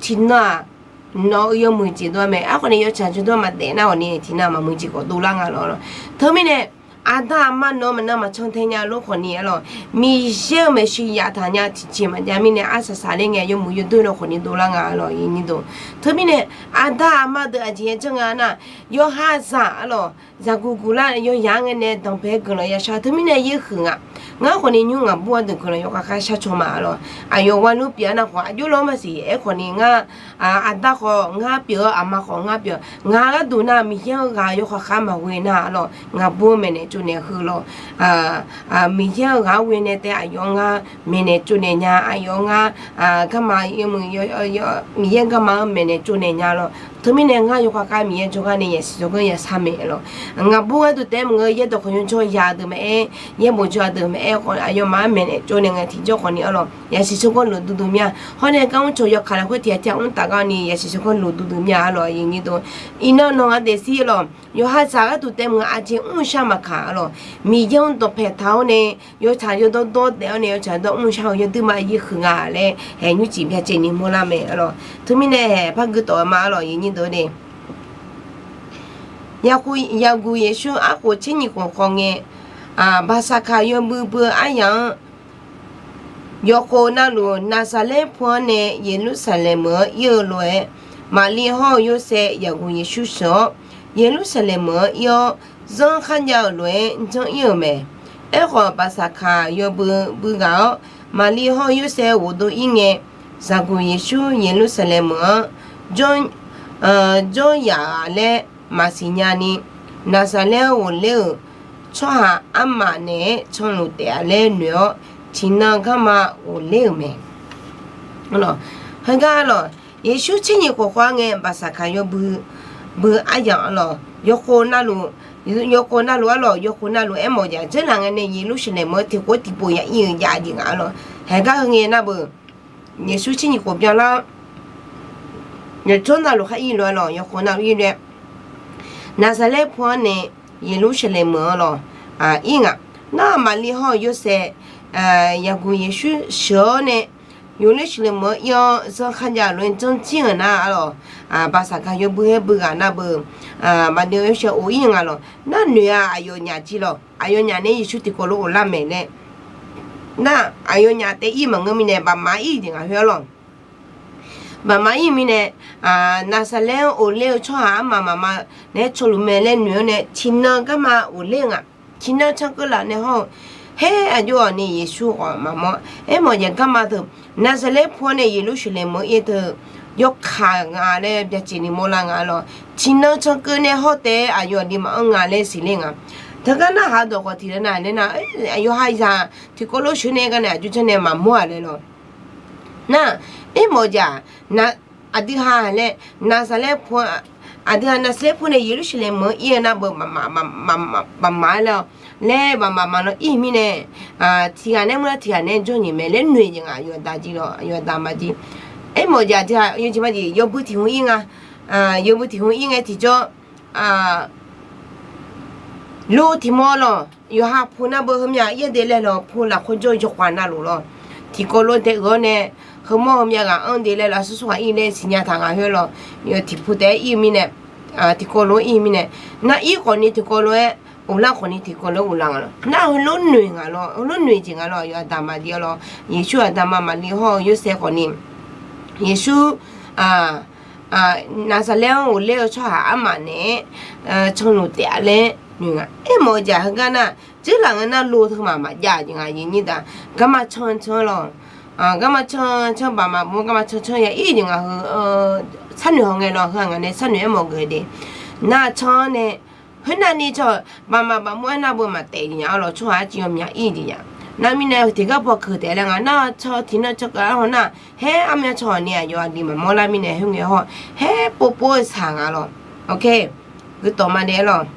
tiqnan-aq, nawq-eu yawmuiq jeq dov-a mae. Aerkhawf ni yawtsaq jawr dawr maqdaef nar khawf ni tiqnan maqmuiq jeq khawf dovlar nga lawq. Teumirnae aqda aqma nawq-eu maqnan maqcan tae nya lor khawf ni arlawq, Miqyaer-euq maeqshi yaftaq nya tiqjeq maqjav mirnae arsaq saqler ngae yawmuiq yawdoer lawr khawf ni dovlar nga arlawq. Teumirnae aqda aqma deuq aqjeq yajanr nga nar, yawqha zaq arlawq, zaqguq guq lar yawyaq-anr ngae nae danqbae guiqlanq yashar. Teumirnae yaerhuiq nga. Ngar khawf ni nymr ngaqbur gharduq guiqlanq yawkhav khav shar caw ma arlawq. Aqyawf gharluf pyeuf-a nar khawf aqjox lawr maqsiq. Aerkhawf ni ngar aqda khawf ngar pyeuf-eu, aqma khawf ngar pyeuf-eu, ngaq gharduq nar Miqyaer-anr ghaq yawkhav khav maqghoe nar arlawq, ngaqbur-anr maeqnaeq tsovnaeq heu lawq. Miqyaer-anr ghaq-anr ghoe nae taef aqyawf-anr ngar maeqnaeq tsovnaeq nya, aqyawf-anr ngar garma, Miqyaer garma-anr maeqnaeq tsovnaeq nya lawq. Teumirnae ngar yawkhav khav Miqyaer jawrgar nae yasiq tsawrganr yashar mae lawq. Ngaqbur gharduq taef maqngeur, yaerdawq khawf yawjawr ya deuq maqaer, yaerbof jawr-a deuq maqaer khawf aqyawfmaf-anr maeqnaeq tsovnaeq ngae tiqjawr khawf ni arlawq, yasiq tsawrganr luf duidui mir-a. Hawr nae gar mr cawq yawkaq lafkhoer tiq ghaq tiq ghaq mr taf gar ni yasiq tsawrganr luf duidui mir-a arlawq. Iqnan nawq-anr daefzir lawq, yawqha zaq gharduq taef maqngeur, aqjeq mr shar maqkaq arlawq, Miqyaer-anr dawqpae taq-awr nae yawtsaq yawdawr dawr daef-awr nae yawtsaq yawdawr mr shar-eu yawduir ma yaerhuiq nga laer haeq nymrcif byacaevni mawrlar mae arlawq. Teumirnae haeq par guitawf-eu ma arlawq. Yaqguq Yeqsur arkhof tser nyiq khof khawf ngae, Baqsaqkaq yawbui bui-eu aryaq-anr yawqkhof navluf Naqsaqlaer pu-anr nae Yeqlursaqlaeq meuq-anr ir-eu lof-aer, Maqlir hawr-eu Yorsaev yaqguq Yeqsur sheuq-awr, Yeqlursaqlaeq meuq-anr ir-awr, zanr kharjav-euq lof-aer janr ir-euq mae. Aerkhawf, Baqsaqkaq yawbui bui ghaq-awr, Maqlir hawr-eu Yorsaev ghofdov ir ngae, zaqguq Yeqsur Yeqlursaqlaeq meuq-anr jawr yaq-a laer maqsiq nya ni, Naqsaqlaer-anr ghofler-euq tsawrhaq armaf naeq-aer canluf taef-a laer noeq-awr, tiqnan garma ghofler-euq mae. Heugar lawq, Yeqsur tser nyiq khof khawf-anr ngae Baqsaqkaq yawbui bui aryamq arlawq, yawqkhof navluf, yawqkhof navluf arlawq, yawqkhof navluf aermawf-eu jeq dzeurlaf ngae nae Yeqlursaqlaeq meuq-anr tiqkhof tiqpov ya ir-eu jav jeq nga arlawq. Haeq gar heu ngae nar beu, Yeqsur tser nyiq khof byanlar-awr, yawqjawr navluf khar ir lof-aer lawq, yawqkhof navluf ir lof-aer, Naqsaqlaer pu-anr nae Yeqlursaqlaeq meuq-anr lawq, ir ngaq. Nar Maqlir hawr-eu Yorsaev, yaqguq Yeqsur sheuq-awr nae Yeqlursaqlaeq meuq-anr ir-awr zanr kharjav-eu lof-aer janr jir-euq nar arlawq, Baqsaqkaq yawbui-aer bui ghaq nar beu, Maqlir hawr-eu Yorsaev of ir-eu nga lawq. Nar noeq-a aqyawfnyaf jir lawq, aqyawfnyaf nae Yeqsur tiqkawv lof of lar maeq laer. Nar aqyawfnyaf taef ir maqngeur mirnae baqmaf ir-eu jeq ngaq khoer arlawq. Baqmaf ir-eu mirnae, Naqsaqlaer-anr ghofler-eu tsawrhaq armaf mafma naeq-aer canluf mae laer noeq-awr nae tiqnan garma ghofler-eu nga. Tiqnan cankeuv laf nae hawr-eu, haer aqjox-awq ni Yeqsur khawf maqmawr. Aermawf-eu jeq garma teu, Naqsaqlaer pu-anr nae Yeqlursaqlaeq meuq-anr ir-eu teu, yawkaq nga laer byacaevni mawrlar nga lawq. Tiqnan cankeuv nae hawr taef-aer aqyawf aqdui maqanr nga laer siqler nga. Teugar narhaq-eu dawq khawf tiqnan nar laer nar, aqyawf ha zaq tiqkawv lof sheuq nae gar nae aqjox janr nae maqmawr-a laer lawq. Nar, aermawf-eu jeq-aq, aqdui ha laer, Naqsaqlaer pu, aqdui ha Naqsaqlaer pu nae Yeqlursaqlaeq meuq-anr ir-eu nar beu baqmaf laer-awq, laer baqmaf maqlan ir mirnae, tiqghaq nae mr nar tiqghaq nae jawr nyiq mae laer noeq jeq ngaq yawqdaq jir lawq, yawqdaq maqjir. Aermawf-eu jeq aqdui ha yawjeq majeq yawbui tiq hmq ir nga, yawbui tiq hmq ir ngae tiqjawr lo tiq mawr lawq. Yawqha pu nar beu heumyav ir-a de laer lawq, pu lafkhoer jawr yawkhav navluf lawq. Tiqkawv lof dae-euq-awr nae, heumawr heumyav ghaq anr de laer lawq, aqsur sur ghaq ir laer siqnya taq ngaq khoer lawq. Tiqpu taef-aer ir-eu mirnae, tiqkawv lof-aer ir-eu mirnae, nar ir khawf ni tiqkawv lof-aer, uvlanr khawf ni tiqkawv lof-aer uvlanr nga lawq. Nar heulof noeq nga lawq, heulof noeq jeq nga lawq, yawqha daq maqjir-a lawq. Yeqsur aqda ma Maqlir hawr-eu Yorsaev khawf ni, Yeqsur Naqsaqlaer-anr ghofler-eu tsawrhaq armaf naeq-aer canluf taef-a laer noeq nga. Aermawf-eu jeq heugar nar, dzeurlaf ngae nar lo teumaf maqjav jeq nga, aqyuif aqnyir daq. Garma can can lawq. Garma can can baqmaf bmr garma can can ya ir jeq ngaq heu, sharnoeq hawngae lawq, heu-aq ngaq nae sharnoeq aermawf geuf de. Nar can nae, khoernav ni can baqmaf baqmr aernar beu maqtaef jeq nya-a lawq, tsawrhaq arciv yawmyaq ir jeq nya. Nar mirnae tiqgar paw keuq taef laer nga nar, can tiqnan can keuv-a haw nar, haer armyan can hawq ni aqyawf aqdui maqmawr lar mirnae khoerngae hawr, haer povpov-eu saq nga lawq. Guitawf ma dae lawq.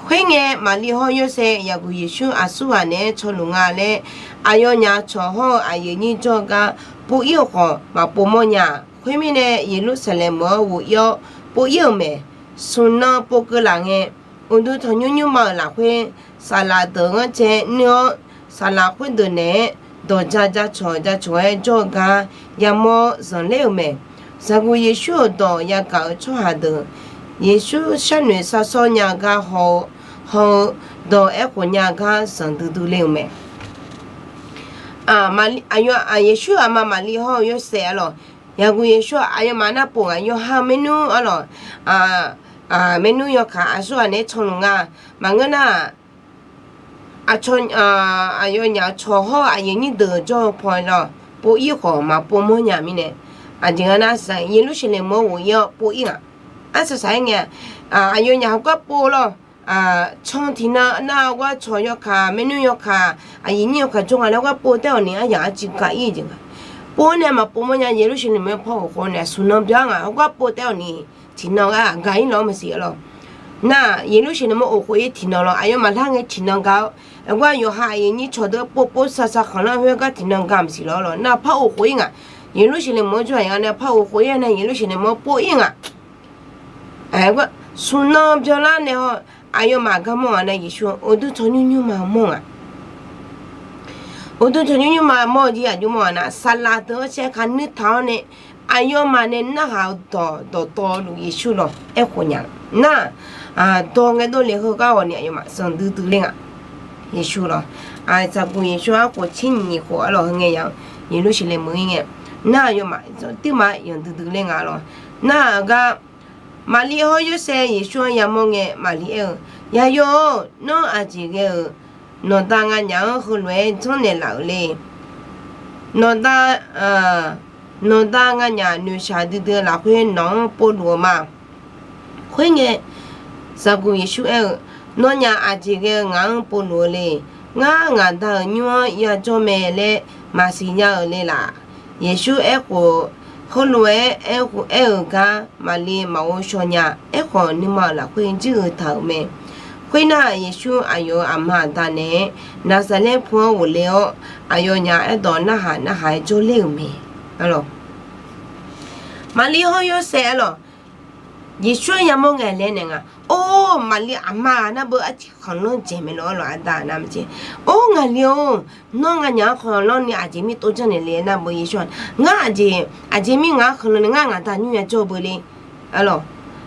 Khoerngae Maqlir hawr Yorsaev yaqguq Yeqsur aqsurghaq naeq-aer canluf nga laer, aqyawfnyaf cawq hawr-eu aqyuif nyir jawr-eu gar pov ir-euq khawf maqpov mawrnya-a. Khoermirnae Yeqlursaqlaeq meuq-anr ghof ir-awr pov ir-euq mae. Smq nan pov keuv laf ngae, uqduq tanqnymr nymrma-euq lafkhoer saqlaq deuq-anr cae nuir-awr, saqlaq khoerdeuq naeq-aer dawq ja ja cawq ja cawq-aer jawr-eu gar yamawr zanqler-euq mae. Zaqguq Yeqsur-euq dawq yagaq-euq tsawrhaq deuq, Yeqsur sharnoeq sharshawr nya-eu gar haw-eu, haw-eu dawq aerkhof nya-eu gar zanqdui dui le-euq mae. Yeqsur aqma Maqlir hawr-eu Yorsaev arlawq, Zaqguq Yeqsur-aq aqyawfmaf nar pov ngaq, yawqha-eu maernmr arlawq, maernmr yawkaq aqsur ghaq naeq-aer canluf nga. Maqngeur nar-aq, aqcawq, aqyawfnyaf-euq cawq hawr-eu aqyuif aqnyir deuq jawr-eu paw lawr, pov ir khawf maqpov mawrnya mirnae, aqjeq nga nar saq Yeqlursaqlaeq meuq-anr ghof ir-awr pov ir ngaq. Arsaq saq-aer ngae, aqyawfnyaf heugar pov lawr, can tiqnan nar-aq, gar cawq yawkaq, maernmr yawkaq, aqyuif aqnyir yawkaq jawr nga laer gar pov taer-awq ni, aryaq arcuiv gaq ir jeq nga. Pov-awr nae maqpov mawrnya, Yeqlursaqlaeq meuq-anr par ghof khof nae smqnan byan ngaq, heugar pov taer-awq ni, tiqnan gar gaq ir lawr maqsiq arlawq. Nar-aq, Yeqlursaqlaeq meuq-anr ghof khof ir tiqnan lawr, aqyawfmaf lar ngae tiqnan gaq-awr, aqgar yawqha aqyuif aqnyir cawq deuq pov pov saq saq khanqlanr khoergar tiqnan gaq maqsiq lawr lawq. Nar-aq, par ghof khof ir ngaq. Yeqlursaqlaeq meuq-anr jawr-aq nga nae par ghof khof ir-awr nae Yeqlursaqlaeq meuq-anr pov ir ngaq. Smqnan byanlar nae haw, aqyawfmaf gar mawr ngaq nae Yeqsur uqduq tsawrnymr nymrma mawr ngaq. Uqduq tsawrnymr nymrma mawr-eu jeq aqjox mawr ngaq nar, saqlaq deuq-anr saer kaq nuir taq-awr nae, aqyawfmaf nae narhaq-eu dawq dawqtawvluf Yeqsur lawr aerkhof nya nar, dawq ngae dovle heugar ghawqni aqyawfmaf zanqdui dui le ngaq. Yeqsur lawr, zaqguq Yeqsur-anr khof tser nyiq khof arlawq, heu ngae ya-eu Yeqlursaqlaeq meuq ir ngae, nar aqyawfmaf tiqma zanqdui dui le ngaq lawr. Nar-aq gar, Maqlir hawr Yorsaev Yeqsur-anr yamawr ngae, Maqlir aer-eu, Yaqyo-or, nawr aqjeq ghae-euq nawqda nganyaf-anr heulof-aer janrnaeq laf-euq le. Nawqda, nawqda nganyaf noeqshaq duidui-eu lafkhoer nawq-anr povluf-eu ma. Khoerngae, zaqguq Yeqsur aer-eu, Nawnyaf aqjeq ghae-eu ngaq-anr povluf-eu le. Ngar ngaqda-euq nymr-anr yajawr mae laer maqsiq nya-euq le laf. Yeqsur aerkhof, heulof-aer aer-euq gar Maqlir maqghov shaw nya. Aerkhawf, nuima-euq lafkhoer jir-eu taq-euq mae. Khoernar, Yeqsur aqyawf-euq aqma aqda naeq-aer Naqsaqlaer pu-anr ghofle-awr, aqyawfnyaf aerdawq narhaq narhaq-aer jawrler-euq mae. Maqlir hawr Yorsaev arlawq, Yeqsur-anr yamawr ngae laer naeq nga. Or, Maqlir aqma ghaq nar beu arciv khanqlanr dzaeq mae lawr arlawq, aqda nar maqjeq. Or, ngaqli-or, nawr nganyaf-anr khanqlanr ni aqjeq mir tov janrnaeq le nar beu Yeqsur-aq, ngar aqjeq, aqjeq mir ngaq-anr khanqlanr ni ngar ngaqda nymr yajawr beu le. Arlawq,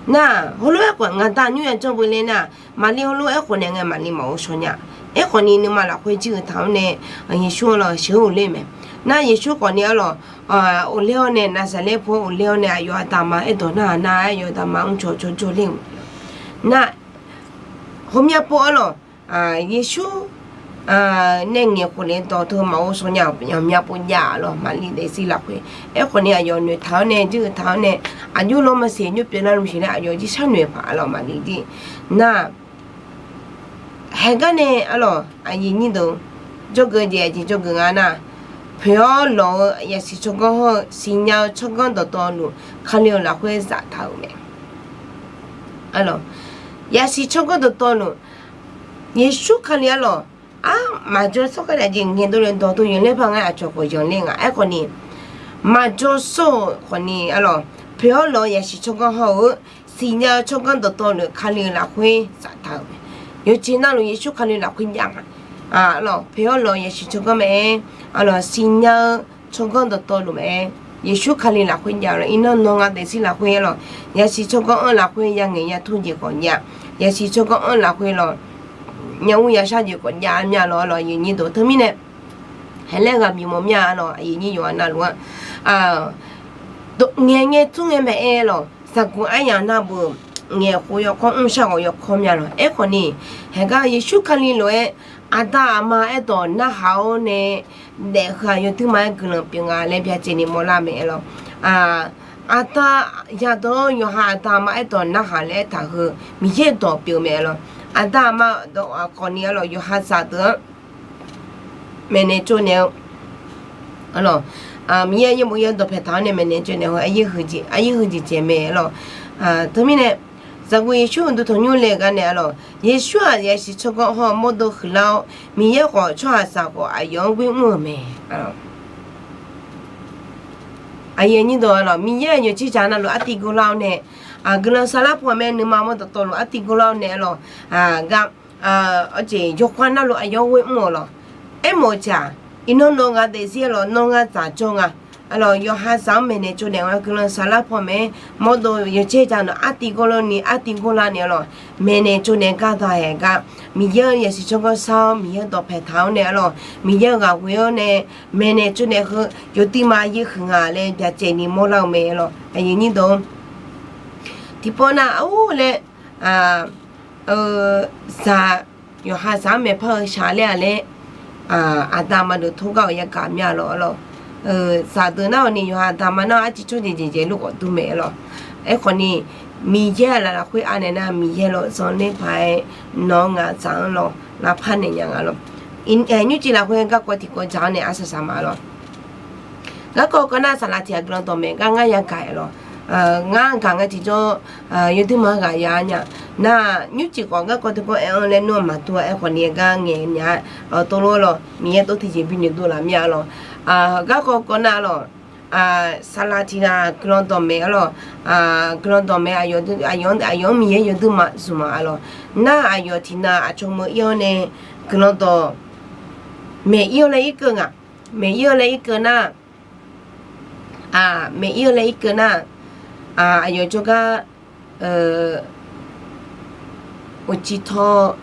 nar heulof-aer khawf ngaqda nymr yajawr beu le nar, Maqlir heulof-aer khawf naeq ngae Maqlir maqghov shaw nya. Aerkhawf ni nuima lafkhoer jir-eu taq-awr nae, Yeqsur-anr lawr sheuq-eu ghofler mae. Nar Yeqsur khawf ni arlawq, ghofler-awr nae Naqsaqlaer pu-anr ghofler-awr nae aqyawf aqda aqma aerdawq narhaq nar-aer aqyawf aqda aqma mrcaw cawjawr ler-euq mae. Nar, heumyav pov arlawq, Yeqsur nae ngaeq khof naeq dawq teu maqghov shaw nya-euq myavpov jav-a lawq, Maqlir daefzir lafkhoer. Aerkhawf ni aqyawf noeqtaq-awr nae jir-eu taq-awr nae, aqjox lawr maqsiq, aqjox pyeuflar lmqsiq laer aqyawf jir sharnoeq paq-a lawq, Maqlir jir. Nar, haeqgar nae arlawq, aqyuif aqnyir deuq, jawrgeuf jeq aqjeq jawrgeuf nga nar, poeq-awr lawq-eu yasiq tsawrganr hawr-eu siqnya-eu tsawrganr dawqtawvluf Kali-euq lafkhoer zaftaq-euq mae. Yasiq tsawrganr dawqtawvluf, Yeqsur Kali arlawq, ar maqjawr sawr kar nae aqjeq ngaeqdov le dawq teu yanqler par ngae aqcawq khawf yanqler nga. Aerkhawf ni, maqjawr sawr-euq khawf ni arlawq, poeq-awr lawq-eu yasiq tsawrganr hawr-eu siqnya-eu tsawrganr dawqtawvluf Kali-euq lafkhoer zaftaq-euq mae. Yawqjeq navluf Yeqsur Kali lafkhoer jav nga. Arlawq, poeq-awr lawq-eu yasiq tsawrganr mae-aer, arlawq, siqnya-eu tsawrganr dawqtawvluf mae-aer, Yeqsur Kali lafkhoer jav-eu lawq. Iqnan nawq ngaq daefzir lafkhoer arlawq, yasiq tsawrganr-anr lafkhoer yangaeq yatur jeq khawf jav, yasiq tsawrganr-anr lafkhoer lawq, nyavur yashar jeq khawf jav myav lawq arlawq, aqyuif aqnyir deuq. Teumirnae, haeqlaer ghaq bimawr myav arlawq, aqyuif aqnyir yawqghaq navluf-anr, ngaeq ngae tur ngae mae-aer lawq, zaqguq aryamq nar beu ngaeq khof yawkawr mrshar ghawq yawkawr myav lawq. Aerkhawf ni, haeqgar Yeqsur Kali lof-aer aqda aqma aerdawq narhaq-awr nae daef heu-aq yawduirma-aer guiqlanq pyeuf nga laer byacaevni mawrlar mae-aer lawq. Aqda yadawq-anr yawqha aqda aqma aerdawq narhaq laer aertaq heu Miqyaer dawq pyeuf mae-aer lawq. Aqda aqma dawq khawf ni arlawq, yawqha zaqdeuq-anr maeqnaeq tsovnaeq-eu, arlawq, Miqyaer yaerbof yaerdawq paeqtaq-awr nae maeqnaeq tsovnaeq heu aqyuif heu jeq, aqyuif heu jeq jeq mae-aer lawq. Teumirnae, zaqguq Yeqsur uqduq tanqnymr le-eu gar nae arlawq, Yeqsur-aq yasiq tsawrganr hawr-eu mawrdo huiqlar-awr, Miqyaer khawf tsawrhaqzaq khawf aqyawf-anr ghoer mr-euq mae. Aqyuif aqnyir deuq, Miqyaer-aq yawqjeq jaq navluf artiv gurlar-awr nae, guiqlanq saflar pawnae nuima mawr dawqtawvluf artiv gurlar-awr nae arlawq, gar, awqjeq yawkawr navluf aqyawf-anr ghoer mr-euq lawq. Aermawf-eu jeq-aq, Iqnan nawq ngaq daefzir-a lawq, nawr ngar dzaq jawr nga. Arlawq, yawqha zaq-anr maeqnaeq tsovnaeq nga, guiqlanq saflar paw maeq-aer mawrdov yawqjeq dzaq nawq artiv gawrlar ni, artiv gawrlar ni arlawq, maeqnaeq tsovnaeq gar daq-aeq gar, Miqyaer-euq yasiq tsawrganr sar-awr, Miqyaer dawqpaeq taq-awr nae arlawq, Miqyaer-euq ghaq ghoe-awr nae maeqnaeq tsovnaeq heu yawduima yaer huiq nga laer byacaevni mawrlar-eu mae arlawq. Aqyuif nyir deuq-or, tiqpawf nav-or laer, zaq, yawqha zaq-anr maeqpar-eu shaq laer-aq laer, aqda aqma deuq tor gar-euq yagaq mya lawq arlawq. Zaqdeuq nar-awq ni yawqha aqda aqma nar arciv tsawrjeq jeq jeq luf khawf dur mae arlawq. Aerkhawf ni, Miqyaer-aq laf lafkhoer anaeq nar Miqyaer lawq zanqler paq-aer nawq-anr ngaq zaq-anr lawq lavpar naeq nya nga lawq. Nymrcif lafkhoer garkawv tiqkawv dzaq-anr nae arsaq saq ma lawq. Garkawv kawv nar saqlaq tiq ghaq guiqlanq dawqmaeq gar ngar yagaq-aer lawq. Ngar gaq nga tiqjawr, yawduima ghaq ya nya. Nar nymrcif khawf garkawv tiqkawv aer-anr laer nmr-aq maqdur-a. Aerkhawf ni gar ngaeq nya-a. Tov lof-aer lawq, Miqyaer tov tiqjeq binoeq dov laf mya lawq. Garkawv kawv nar lawq, saqlaq tiq ghaq guiqlanq dawqmaeq arlawq. Guiqlanq dawqmaeq aqyawf-anr Miqyaer yawduima zmq ma arlawq. Nar aqyawf tiqnan aqcawq meuq ir-awr nae guiqlanq dawq maeq ir-awr laer irkeuv ngaq. Maeq ir-awr laer irkeuv nar, maeq ir-awr laer irkeuv nar, aqyawf jawrgar uqcif tawv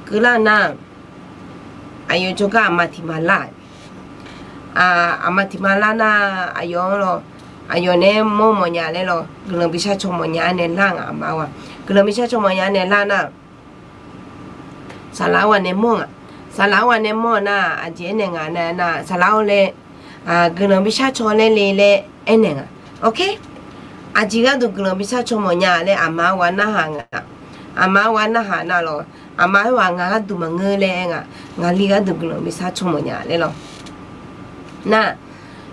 keuvlar nar, aqyawf jawrgar aqma tiq ma lar. Aqma tiq ma lar nar, aqyawf-anr lawq, aqyawf nae mawr mawfnya laer lawq, guiqlanq bishar caw mawfnya-aer nae lar ngaq aqma-awr-aq. Guiqlanq bishar caw mawfnya-aer nae lar nar, saqlaq-awr ghaq nae mawr ngaq. Saqlaq-awr ghaq nae mawr nar, aqjeq aernaeq ngaq nar, saqlaq-awr laer, guiqlanq bishar caw laer le laer aernaeq ngaq. Awr kar, aqjeq gharduq guiqlanq bishar caw mawfnya laer aqma-awr ghaq narhaq ngaq. Aqma-awr ghaq narhaq nar lawq, aqma-awr ghaq ngaq gharduq maqngeur laer aer ngaq. Ngaqli gharduq guiqlanq bishar caw mawfnya laer lawq. Nar,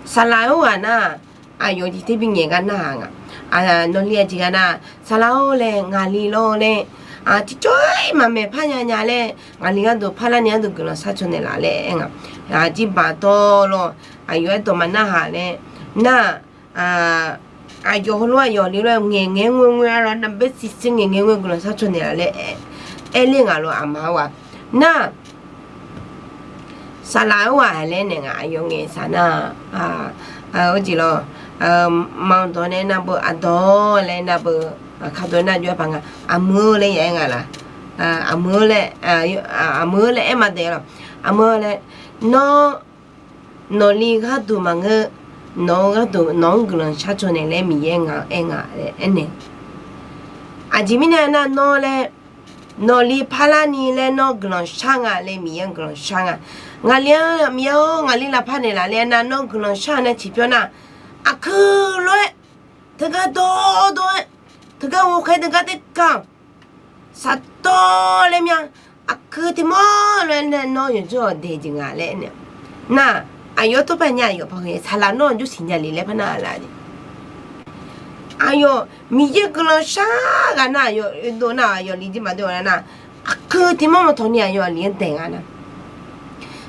saqlaq-awr ghaq nar, aqyawf jeq ter binyaeq gar narhaq ngaq. Nawqli aqjeq gaq nar, saqlaq-awr laer ngaqli lawr laer, tiqjawr-ir maqmaeq par nya nya laer, ngaqli gharduq parlar ni gharduq guiqlanq shar caw naeqlaf laer aer ngaq. Jirbaq dawr lawr, aqyawf aerdawq maqnarhaq laer nar, aqyawf heulof aqyawf li lawr ngaeq ngaeq-aer ngoer ngoer-a lawr, navbaer siqsir ngaeq ngaeq ngoer guiqlanq shar caw naeqlaf laer aer ler ngaq lawr aqma-awr ghaq. Nar, saqlaq-awr ghaq laer naeq ngaq. Aqyawf ngaeq saq nar, aqjeq lawr, maqdawq nae navbeu aqdawq laer navbeu, kardawq nar jov-aer paq nga. Aqmur-eu laer ya aer nga laq? Aqmur-eu laer, aqmur-eu laer aer ma daef lawq. Aqmur-eu laer, nawr, nawqli gharduq maqngeur, nawq-eu gharduq nawq-anr guiqlanq shar caw naeq laer Miqyaer ngaq-anr aer nga laer aernaeq. Aqjeq mirnae nar nawr laer, nawqli parlar ni laer nawr guiqlanq shar nga laer Miqyaer-anr guiqlanq shar nga. Ngaqli-anr Miqyaer-or ngaqli lafpar naeqlaf laer nar nawr guiqlanq shar nae tiqpyawr nar, aqkuir lof-aer teugar dawrdawr-aer, teugar ghovkhae teugar terkaq saqdawr laer mya, aqkuir tiqmawr lof-aer nae nawr yawqjawr-awq daeq jeq nga laer aernaeq. Nar, aqyawf tawrpae nya aqyawf paq ghae saqlaq nawr-anr jawr siqnya le laer par nar laf jeq. Aqyawf Miqyaer guiqlanq shar ghaq nar aqyawf oedov nar aqyawf li jir maqdov-a nar, aqkuir tiqmawr maqtawq ni aqyawf aqli-anr daeq nga nar.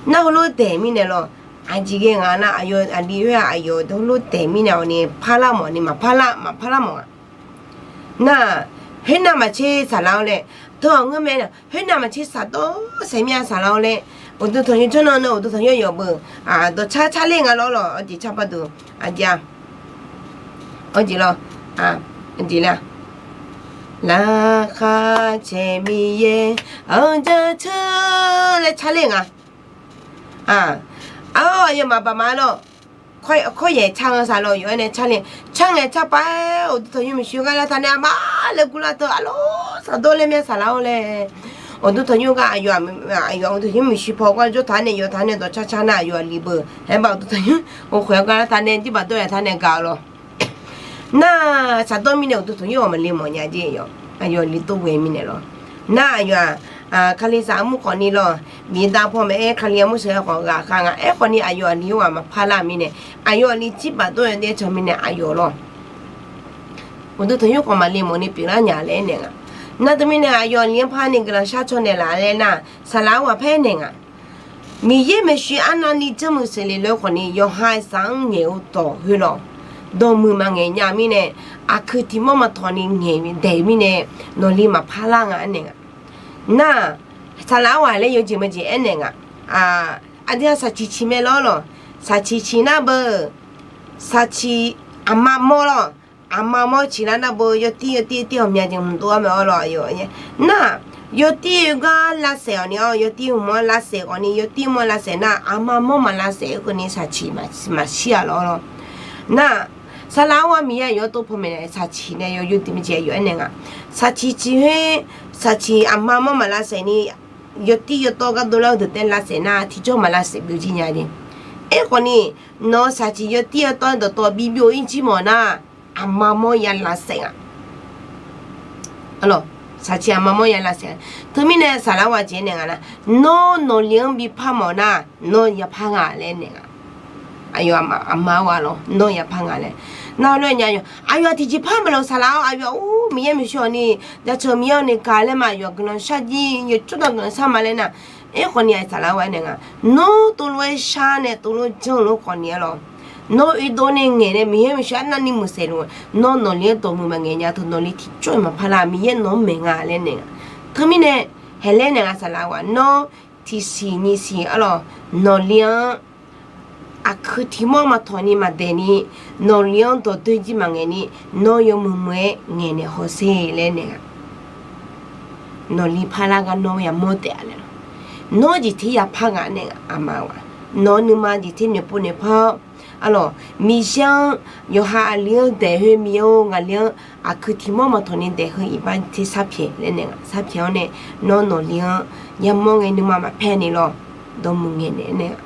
Nar heulof daeq mirnae lawr, aqjeq ghae nga nar aqyawf aqli khoer-aq aqyawf heulof daeq mirnae awq ni parlar mawf ni maqparlar maqparlar mawf nga. Nar, khoernav maqtser saqlaq-awr laer, dawq-aq ngeur mae nar, khoernav maqtser saqdawr saeq mir-a saqlaq-awr laer, uqduq tanqnymr jawrnan nae uqduq tanqnymr yawf beu, dawqcar car ler nga lawr lawq, aqjeq car par deuq, aqjeq-a, aqjeq lawr, aqjeq laer, laqkhaq caeq Miqyaer-anr jaceuq laer car ler nga. Aqyawfmaf baqma lawr, kawryaeq car-eu saqlaq yawf-aer nae car ler, car ngae car paq-aer uqduq tanqnymr maeqshi gar lar taq nae aqma laer guvlar teu arlawr saqdawr laer mir-a saqlaq-awr laer, uqduq tanqnymr gar aqyawf, aqyawf uqduq tanqnymr maeqshi paw gar jawr taq nae yawf taq nae dawqcar car nar aqyawf aqli beu. Aerbar uqduq tanqnymr oqkhoeq-a gar lar taq nae jirbaq dawr yaf taq nae gaq-eu lawr. Nar, saqdawr mirnae uqduq tanqnymr-aq maqle mawf nya jeq yawf, aqyawf aqli tov ghae mirnae lawr. Nar aqyawf-aq, Kalizaq armur khawf ni lawr, bif dav paw maqaer Kali armur sheuqghae khawf ghaqkhav nga. Aerkhawf ni aqyawf aqli-anr ghaq maqpar lar mirnae, aqyawf aqli jirbaq dawr yaf daer can mirnae aqyawf lawr, uqduq tanqnymr khawf maqle mawf ni pyeuflar nya laer aernaeq nga. Nar teumirnae aqyawf aqli-anr par ni guiqlanq shar caw naeqlaf laer nar, saqlaq-awr ghaq paer naeq nga. Miqyaer maeqshi arnavni janrmuiq seqle lof-aer khawf ni yawqha saq-anr ngaeq-eu dawq khoerlawr, dawqmuiq maqngaeq nya mirnae, aqkuir tiqmawr maqtawq ni ngaeq daeq mirnae, nawqli maqpar lar nga aernaeq nga. Nar, saqlaq-awr ghaq laer yawjeq maqjeq aernaeq nga. Aqdui-aq shaqciq ciq mae lawr lawq. Shaqciq ciq nar beu, shaqciq aqma mawr lawr. Aqma mawr ciq lar nar beu, yawtir yawtir yawtir ghawqmya jeq hmq dov-ar mae-awr lawq. Nar, yawtir gar lavsaef-awq ni-awr, yawtir hmq-anr lavsaef khawf ni, yawtir mawr lavsaef nar, aqma mawr maqlavsaef-eu khawf ni shaqciq maqshir-a lawr lawr. Nar, saqlaq-awr-aq Miqyaer aqyawf-anr tov panmaeq nae shaqciq nae yawqyur tiq mr jeq aqyawf aernaeq nga. Shaqciq ciq khoer, shaqciq aqma mawr maqlavsaef ni, yawtir yawtawv gardov lar-eu deuq taef lavsaef nar tiqjawr maqlavsaef byovjir nya jeq. Aerkhawf ni, nawq-eu shaqciq yawtir yawtawv dawqtawv bibyov-ir jir mawf nar, aqma mawr ya lavsaef nga. Shaqciq aqma mawr ya lavsaef. Teumirnae saqlaq-awr aqjeq aernaeq nga nar, nawr nawqli-anr bipar mawf nar, nawr yapar nga laer aernaeq nga. Aqyawf aqma-eu ghaq lawr, nawr yapar nga laer. Nar lof-aer nya yawq, aqyawf tiqjeqpar maqloq saqlaq-awr, aqyawf-aq Miqyaer maeqshi-awq ni, jaceuq Miqyaer-awq ni gaq laer ma, aqyawf guiqlanq shar jir, yawjawr dawq guiqlanq shar ma laer nar, aerkhawf ni aqyawf saqlaq-awr aernaeq nga, nawr tov lof-aer shar nae tov lof janr-eu lof khawf ni-a lawr. Nawr oedov nae ngaeq nae Miqyaer maeqshi arnavni muiqsaef luf, nawr nawqli-anr dawqmuiq maqngaeq nya teu nawqli tiqjawr-iq maqpar lar, Miqyaer nawq-anr maeq nga laer naeq nga. Teumirnae, haeq laer naeq nga saqlaq-awr ghaq, nawr tiqsiq nyiq siq-a lawr, nawqli-anr aqkuiq tiq mawr maqtawq ni maqdaeq ni, nawqli-anr dawqdoer jir maqngaeq ni, nawr yawmuiq muiq-aer ngaeqnaeq hawsher laer naeq nga. Nawqli parlar gar nawr yamawr taef-a laer lawr. Nawr jeqtir yapar nga nae aqma-eu ghaq, nawq-eu nuima jeqtir noeqpov noeqpar-awr, a lawq, Miqyaer-anr yawqha aqli-anr daeq khoer Miqyaer-or ngaqli-anr aqkuiq tiq mawr maqtawq ni daeq heu iqbax jeqtir sarpyaeq laer naeq nga. Sarpyaeq-awr nae nawr nawqli-anr yamawr ngae nuima maqpaer ni lawr, dawqmuiq ngaeqnaeq nae nga.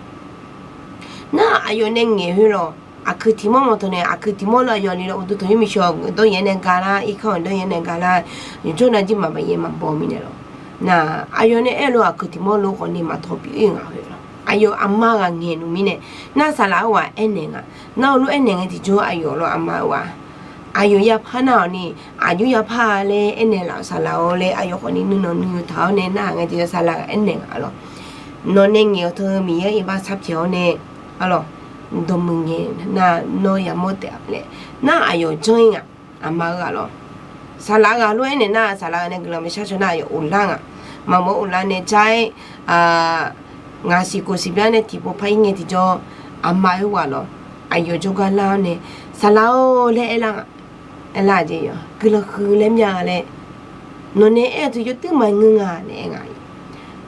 Nar aqyawf nae ngaeq khoer lawq, aqkuiq tiq mawr maqtawq nae aqkuiq tiq mawr lof aqyawf li lawr uqduq tanqnymr miqshawq dawryaef nae ga lar, irkanr-euq dawryaef nae ga lar, yawjawr nar jir maqbaf yaeq maqbaw mirnae lawr. Nar aqyawf nae aer-eu lof aqkuiq tiq mawr lof khawf ni maqtawq pyeuf-ir nga khoer lawr. Aqyawf aqma ghaq ngaeqluf mirnae, nar saqlaq-awr ghaq aernaeq nga. Nar heulof aernaeq ngae tiqjawr aqyawf lawr aqma-eu ghaq, aqyawf yapar nar-awq ni, aqjox yapar-a laer aernaeq laf-euq saqlaq-awr laer aqyawf khawf ni nuinanq nuiyu taq-awr nae nar-aq ngae tiqjawr saqlaq ghaq aernaeq nga lawr. Nawq nae ngaeq-eu teu Miqyaer iqbax sarpyaeq-awr nae, a lawq, dawqmuiq ngaeq nar nawr yamawr taef-a laer nar aqyawf janr-ir nga. Aqma-eu ghaq lawr, saqlaq ghaq lof-aer naeq nar saqlaq ghaq nae guiqlanq maqshar shaw nar aqyawf of lar nga. Maqmawf of lar nae jar-aer, ngaq siq kof siq byan nae tiqpov par-ir ngae tiqjawr, aqma-eu ghaq lawr, aqyawf jawrgar lar-awr nae, saqlaq-or laer aerlar nga. Aerlar jeq yawq guiqlanq huiq laer mya laer, nawq nae aer-eu teu yawduir maqngeur nga laer aer nga.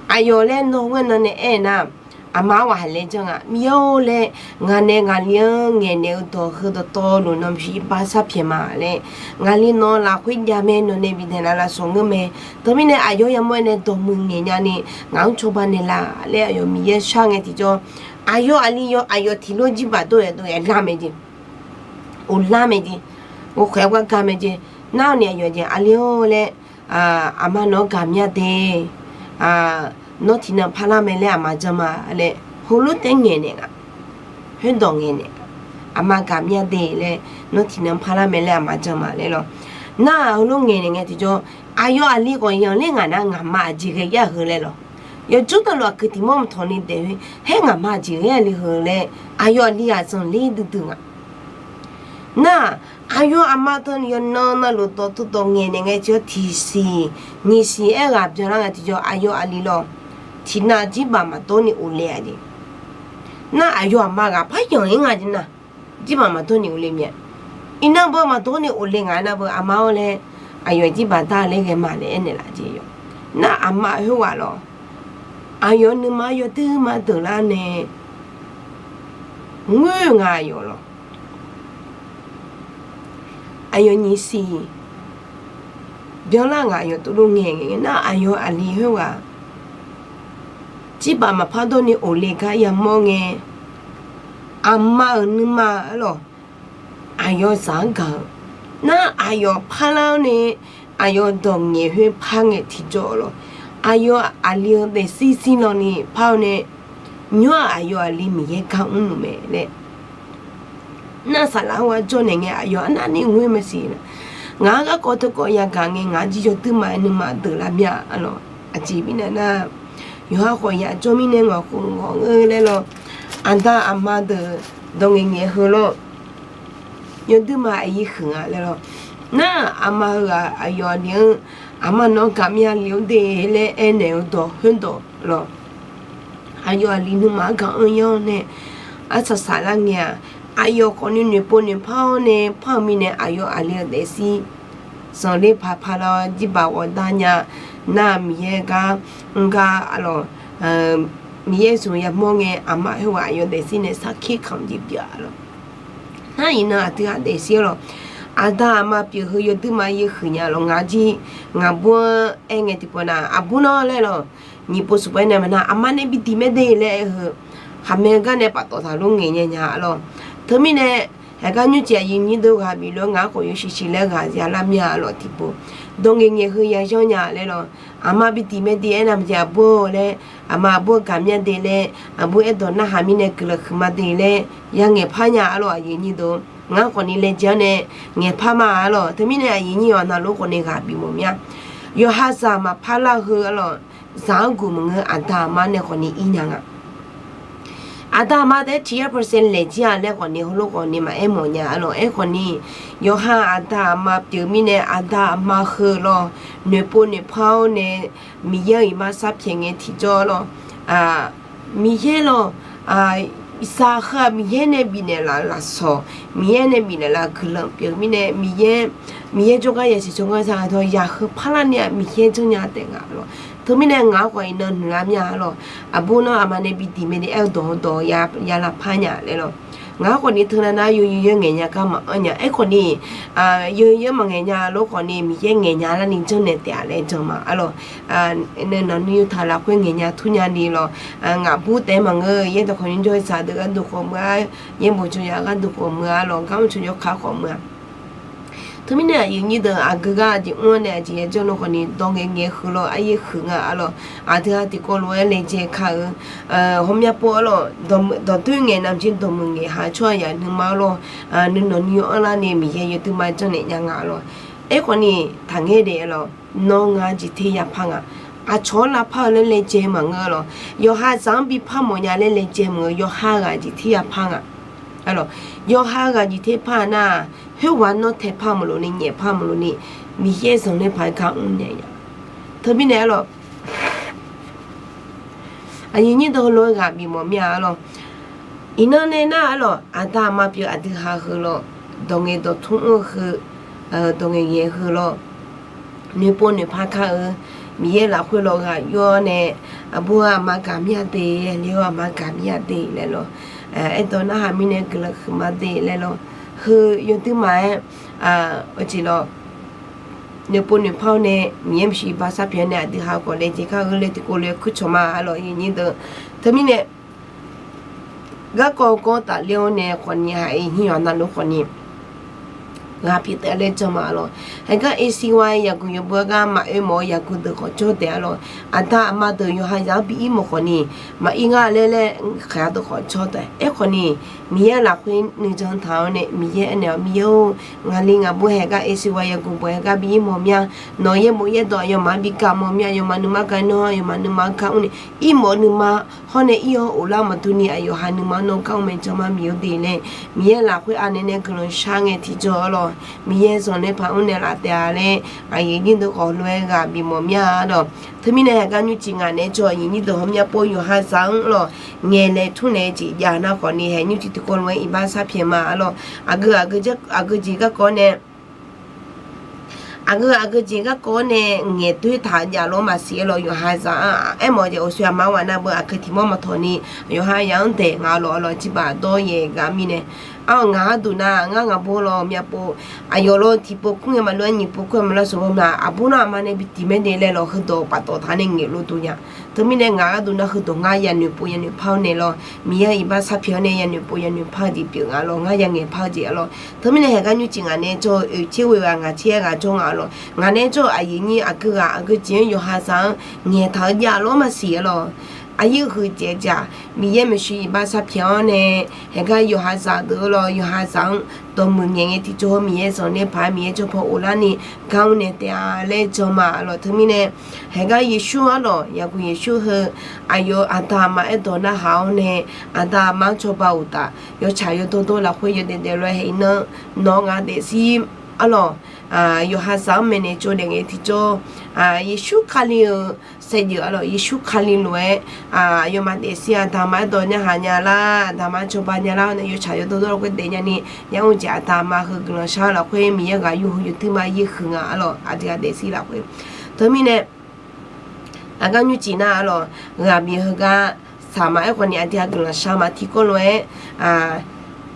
Aqyawf laer nawq-eu ngar nan nae aer nar, aqma-anr ghaq haq laer janr nga. Miqyaer-or laer, ngaq nae ngaqli-anr ngaeqnaeq-eu dawq heu dawqtawvluf nawq-anr bi bar sharpyaeq ma laer, ngaqli nawq-eu lafkhoer jav mae, nawq nae bifnaeq laf lafsawq ngeur mae. Teumirnae aqyawf yamawr-aer nae dawqmuiq ngaeq nyani, ngaq-anr cawba naeqlaf laer aqyawf Miqyaer shar ngae tiqjawr, aqyawf aqli yawf aqyawf tiq lof jirbaq dov-aer dov-aer lar mae jeq, of lar mae jeq, of khaeq-aer gar gar mae jeq. Nar-awq ni aqyawf jeq aqli-or laer, aqma nawq-anr gaq mya de, nawr tiqnan parlar mae laer aqma janr ma laer heulof taef-aer ngaeqnaeq nga. Khoerdawq ngaeqnaeq, aqma gaq mya de laer nawr tiqnan parlar mae laer aqma janr ma laer lawr. Nar-aq heulof ngaeqnaeq ngae tiqjawr, aqyawf aqli khawf yanqler ngaq nar ngaqma aqjeq ghae jar-eu heu laer lawr. Yawjawr tavluf aqkuiq tiq mawr maqtawq ni daeq khoer, haer ngaqma aqjeq ghae-a le heu laer aqyawf aqli ghaq zanqler duidui nga. Nar-aq, aqyawf aqma teu yawqnan navluf dawq teu dawq ngaeqnaeq ngae tiqjawr tiqsiq nyiq siq aer ghaq byanlar ngae tiqjawr aqyawf aqli lawr, tiqnan jirbaq maqdawr ni of le-a jeq. Nar aqyawf aqma ghaq par yanq-ir nga jeq nar, jirbaq maqdawr ni of le mya. Iqnan beu maqdawr ni of le ngaq nar beu aqma-or laer, aqyawf jirbaq dar laer ghae ma laer aernaeq laf jeq yawq. Nar aqma khoerghaq lawr, aqyawf nuima yawduir ma deuq lar nae ngoer nga yawq lawr. Aqyawf nyiq siq byanlar ngaq yawq tuvluv ngaeq ngae nar aqyawf aqli khoerghaq jirbaq maqpar dawr ni of le gar yamawr ngae, aqma-euq nuima-a lawq, aqyawf zaq-anr gaq-eu nar aqyawf parlar-awr nae, aqyawf dawq ngaeq khoer par ngae tiqjawr lawr, aqyawf aqli-eu daefzir zir lan ni par-awr nae, nymr-aq aqyawf aqli Miqyaer gar mrluf mae laer. Nar saqlaq-anr ghaq jawrnaeq ngae aqyawf arnavni ngoer maqsiq nar, ngaq-anr garkawv teukawv yagaq ngae ngaq-anr jir yawduir ma-aer nuima deuq lar mya-a lawq. Aqjeq mirnae nar, yawqha khawf yaq jawr mirnae ngawq khof ngawq-eu laer lawr, aqda aqma deuq dawq ngaeq ngaeq heu lawr, yawduir ma aqyir huiq nga laer lawr. Nar aqma heughaq aqyawf aqli-anr, aqma nawq-anr gaq mya le-awr de laer aernaeq-eu dawq khoerdawq lawr. aqyawf aqli nuima-anr gaq-anr yanr nae arsaq saqlar ngae-aq, aqyawf khawfni noeqpov noeqpar-awr nae par-eu mirnae aqyawf aqli-euq daefzir zanqler paq parlar-awr jirbaq ghawqdar nya. Nar-aq Miqyaer gar mr gar arlawq, Miqyaer zmq yamawr ngae aqma khoerghaq aqyawf daefzir nae sarkir kamq jeq pyeuf arlawq. Nar iqnan aqdui-aq daefzir arlawq, aqda aqma pyeuf heu yawduirma yaer huiq nya lawq. Ngaq jir ngaqbur-anr aer ngae tiqpawf nar, aqbur nawr laer lawq, nyiq pov smq pov-aer nae maqnar, aqma nae bi diq mae de laer aer-eu heu, khaqmae gar nae paftawf taqlof ngaeq nya nya arlawq. Teumirnae, haeqgar nymrcif aqyuif nyir deuq ghaq bif lof-aer ngaq-anr khawf yawshuif shuif laer ghaq yalar mir-a arlawq tiqpov. Dawq ngaeq ngaeq heu yayanr nya laer lawq. Aqma bi diq mae de aernar maqjeq aqbur-or laer, aqma aqbur-eu gaq mir-a de laer, aqbur aerdawq narhaq mirnae guiqlanq huiqma de laer, yangaeq par nya arlawq aqyuif nyir deuq. Ngaq-anr khawfni laejae-anr nae ngaeqpar ma arlawq. Teumirnae aqyuif nyir yawqha navluf khawfni ghaq bif mawf mir-a. Yawqha zaq maqpar lar-eu heu arlawq, zaq-anr guq maqngeur, aqda aqma nae khawfni ir nya nga. Aqda aqma taef-aer tiq yar percent laeq jir-a laer khawfni heulof khawfni maqaer mawf nya arlawq. Aerkhawfni, yawqha aqda aqma pyeuf mirnae aqda aqma heu lawq, noeqpov noeqpar-awr nae Miqyaer-euq iqbax sharpyaeq ngae tiqjawr lawq. Miqyaer lawq, zaq heu-aq Miqyaer nae bifnaeq laf lafsawq, Miqyaer nae bifnaeq laf guiqlanq pyeuf mirnae Miqyaer, Miqyaer jawrgar yasiq tsawrganr sar-a dawq yaq heu parlar ni-aq Miqyaer janrnya taef nga lawq. Teumirnae ngaq-anr khawf iqnan noeqlar mir-a lawq. Aqbur nawr aqma nae bi diq mae de aer-eu dawq-eu dawq yalar par nya laer lawq. Ngaq-anr khawfni teunav nar yawyoer ngaeq nya gar maqanr nya. Aerkhawfni, yawyoer maqngaeq nya lof khawfni Miqyaer ngaeqnya larni janrnaeq taef-a laer jan ma arlawq. Nae nawq nuiyu taq lafkhoer ngaeq nya tur nya ni lawq. Ngaqbur taef-aer maqngeur, yaerdawq khawf nymrjawr zaq deuq gharduq khawf meuq-a, yaerbof jawr ya gharduq khawf meuq-a lawq, gar mr cawq yawkaq khawf meuq-a. Teumirnae aqyuif nyir deuq aqgeu gar aqjeq mr-anr nae aqjeq yajanr lof khawfni dawq ngaeq ngaeq heu lawq aryaer huiq nga arlawq. Aqdui-aq tiqkawv lof-aer laejae kar-eu, hawmya pov arlawq, dawqdoer ngaeq navmaqtser dawqmuiq ngaeq ha tsawrhaq yaq nuima arlawq, nuinanq nuianr anrlar ni Miqyaer yawduima janrnaeq nya nga arlawq. Aerkhawfni taqngaer daef arlawq, nawr ngar jeq ter yapar nga. Aqcawq-anr lavpar-eu laer laejae maqngeur arlawq. Yawqha zaq-anr bipar mawfnya laer laejae meuq-eu yawqha ghaq jeq ter yapar nga. Yawqha ghaq jeq ter par-a nar, khoerghaq nawr taepar meuq lofni nyaefpar meuq lofni Miqyaer zanqler paq-aer gar mrnaeq nya. Teumirnae arlawq, aqyuif nyir deuq lof-aer ghaq bif mawf mir-a arlawq. Iqnan nae nar arlawq, aqda aqma pyeuf aqdui ha heu lawq, dawq ngaeq dawqtmr mr-eu heu, dawq ngaeq ngaeq heu lawq, noeqpov noeqpar kar-eu, Miqyaer lafkhoer lawq ghaq yur-awr nae, aqbur aqma gaq mir-a de, ler-awr aqma gaq mir-a de laer lawq, aerdawq narhaq mirnae guiqlanq huiqma de laer lawq, heu yawduir maf-aer, aqjeq lawq, noeqpov noeqpar-awr nae Miqyaer maeqshi iqbax sharpyaeq-awr nae aqdui ha khawf laejae kar-eu laer tiqkawv lof-aer kurcawq ma arlawq aqyuif nyir deuq. Teumirnae garkawv gawr tafler-awr nae khawfni haq-ir hir yawqha navluf khawfni ghaq pyeuf taef laer jan ma arlawq. Haigar A C Y yaqguq yawbui-aer gar maqoe mawf-eu yaqguq deuq khawf jawr taef arlawq. Aqda aqma deuq yawqha zaq-anr bi ir mawf khawfni maqir ngar laer laer khaqya deuq khawf jawr taef. Aerkhawfni Miqyaer lafkhoer nuijan taq-awr nae Miqyaer aernaeq-awr, Miqyaer-or, ngaqli ngaqbur haigar A C Y yaqguq bawq-aer gar bi ir mawf mir-a. Nawq-eu yaerbof yaerdawq aqyawfmaf-anr bi ga mawf mir-a. Aqyawfmaf nuima ga nawr aqyawfmaf nuima gar mr ni ir mawf-eu nuima hawr nae ir-awr of lar maqdur ni aqyawf ha nuima nawr gar mr mae jan ma Miqyaer-or de laer Miqyaer lafkhoer anaeq nae guiqlanq shar ngae tiqjawr arlawq. Miqyaer zanqler paq mrnaeq laf taef-a laer aqyuif nyir deuq khawf lof-aer ghaq bif mawf mir-a arlawq. Teumirnae haigar nymrcif ngaq naeq-aer jawr aqyuif nyir deuq hawmya pov yawqha zaq-anr arlawq, ngaeq laeq tmr naeq-aer jeq jav nar khawfni haeq nymrcif tiqkawv lof-aer iqbax sharpyaeq ma arlawq. Aqgeu aqgeu jeq garkawv nae aqgeu aqgeu jeq garkawv-awr nae ngaeq doer taq-eu jav lof-aer maqsiq arlawq. Yawqha zaq-anr aermawf-eu jeq oqsoe aqma ghaq nav beu aqgeu tiqmawr maqtawq ni yawqha yaq-anr daeq ngaq lawq arlawq jirbaq dawr yaeq gaq mirnae. Arlawq ngaq gharduq nar ngar ngaqbur lawq myavpov aqyawf lawr tiqpov kur ngae maqlof-aer nyiq pov kur-aer maqlof-aer sawqbawr ma aqbur nar aqma nae bi tiq maer de laer lawq heudawq paftawf taq nae ngaeq lof duq nya. Teumirnae ngaq gharduq nar heudawq ngar yanoeq pov yanoeq par-awr nae lawq Miqyaer iqbax sharpyaeq-awr nae yanoeq pov yanoeq par-eu jeq pyeuf nga lawq. Ngar yanoeq par-eu jeq arlawq. Teumirnae haigar nymrcif ngaq nae jawr-eu oeq tser ghoe ghaq ngaq tser-aer ghaq jawr nga arlawq. Ngaq nae jawr-eu aqyuif nyir aqgeu ghaq aqgeu jeq-anr yawqha zaq-anr ngaeq taq-eu jav lof-aer maqsiq arlawq. Aqyuif huiq jeq-aer jaq Miqyaer maeqshi iqbax sharpyaeq-awr nae haigar yawqha zaq deuq-eu lawq yawqha zaq-anr dawqmuiq ngaeq ngae tiqjawr-eu Miqyaer zanqler paq-aer Miqyaer jawrpaw of larni gar mr naeq taef-a laer jan ma arlawq. Teumirnae haigar Yeqsur arlawq yaqguq Yeqsur heu aqyawf aqda aqma aerdawq narhaq-awr nae aqda aqma-anr cawba uqtaf yawtsaq yawdawr dawr lafkhoer yawdaef daef lof-aer haeq iqnan nawq-eu ngaq daefzir arlawq. yawqha zaq-anr maeqnaeq tsovnaeq ngae tiqjawr, Yeqsur Kali-euq saevdzeuf arlawq, Yeqsur Kali lof-aer aqyawfmaf daefzir aqda aqma-aer dawq narhaq nya lar, aqda aqma-anr cawba nya lar nae yawtsaq yawdawr dawr lafkhoer daefnya ni, yamr jeq aqda aqma heu guiqlanq shar lafkhoer Miqyaer ghaq yawhuiq yawtuir ma yawhuiq nga arlawq, aqdui-aq daefzir lafkhoer. Teumirnae aqgar nymrcif nar arlawq, ghaq bif heugar saqma aerkhawf ni aqdui-aq guiqlanq shar ma tiqkawv lof-aer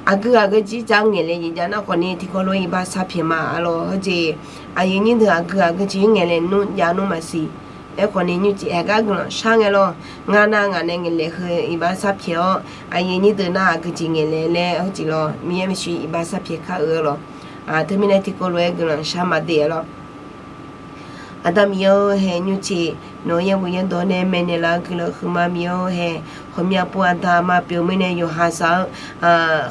aqgeu aqgeu jir jar ngaeqlaeq jeq jav nar khawf ni tiqkawv lof-aer iqbax sharpyaeq ma arlawq. Heujeq aqyuif nyir deuq aqgeu aqgeu jeq-ir ngaeqlaeq nmr jav nmr maqsiq. Aerkhawf ni nymrcif haeqgar guiqlanq shar ngae lawr, ngar nar ngaq nae ngaeqlaeq heu iqbax sharpyaeq-awr, aqyuif nyir deuq nar aqgeu jeq ngaeqlaeq laer heujeq lawr, Miqyaer maeqshi iqbax sharpyaeq kar-eu arlawq. Teumirnae tiqkawv lof-aer guiqlanq shar ma de arlawq. Aqda Miqyaer-or, hae nymrcif nawq-eu yaerbof yaerdawq nae maeqnaeq laf-eu guiqlanq huiqma Miqyaer-or, hae ghawqmya pov aqda aqma pyeuf mirnae yawqha zaq-anr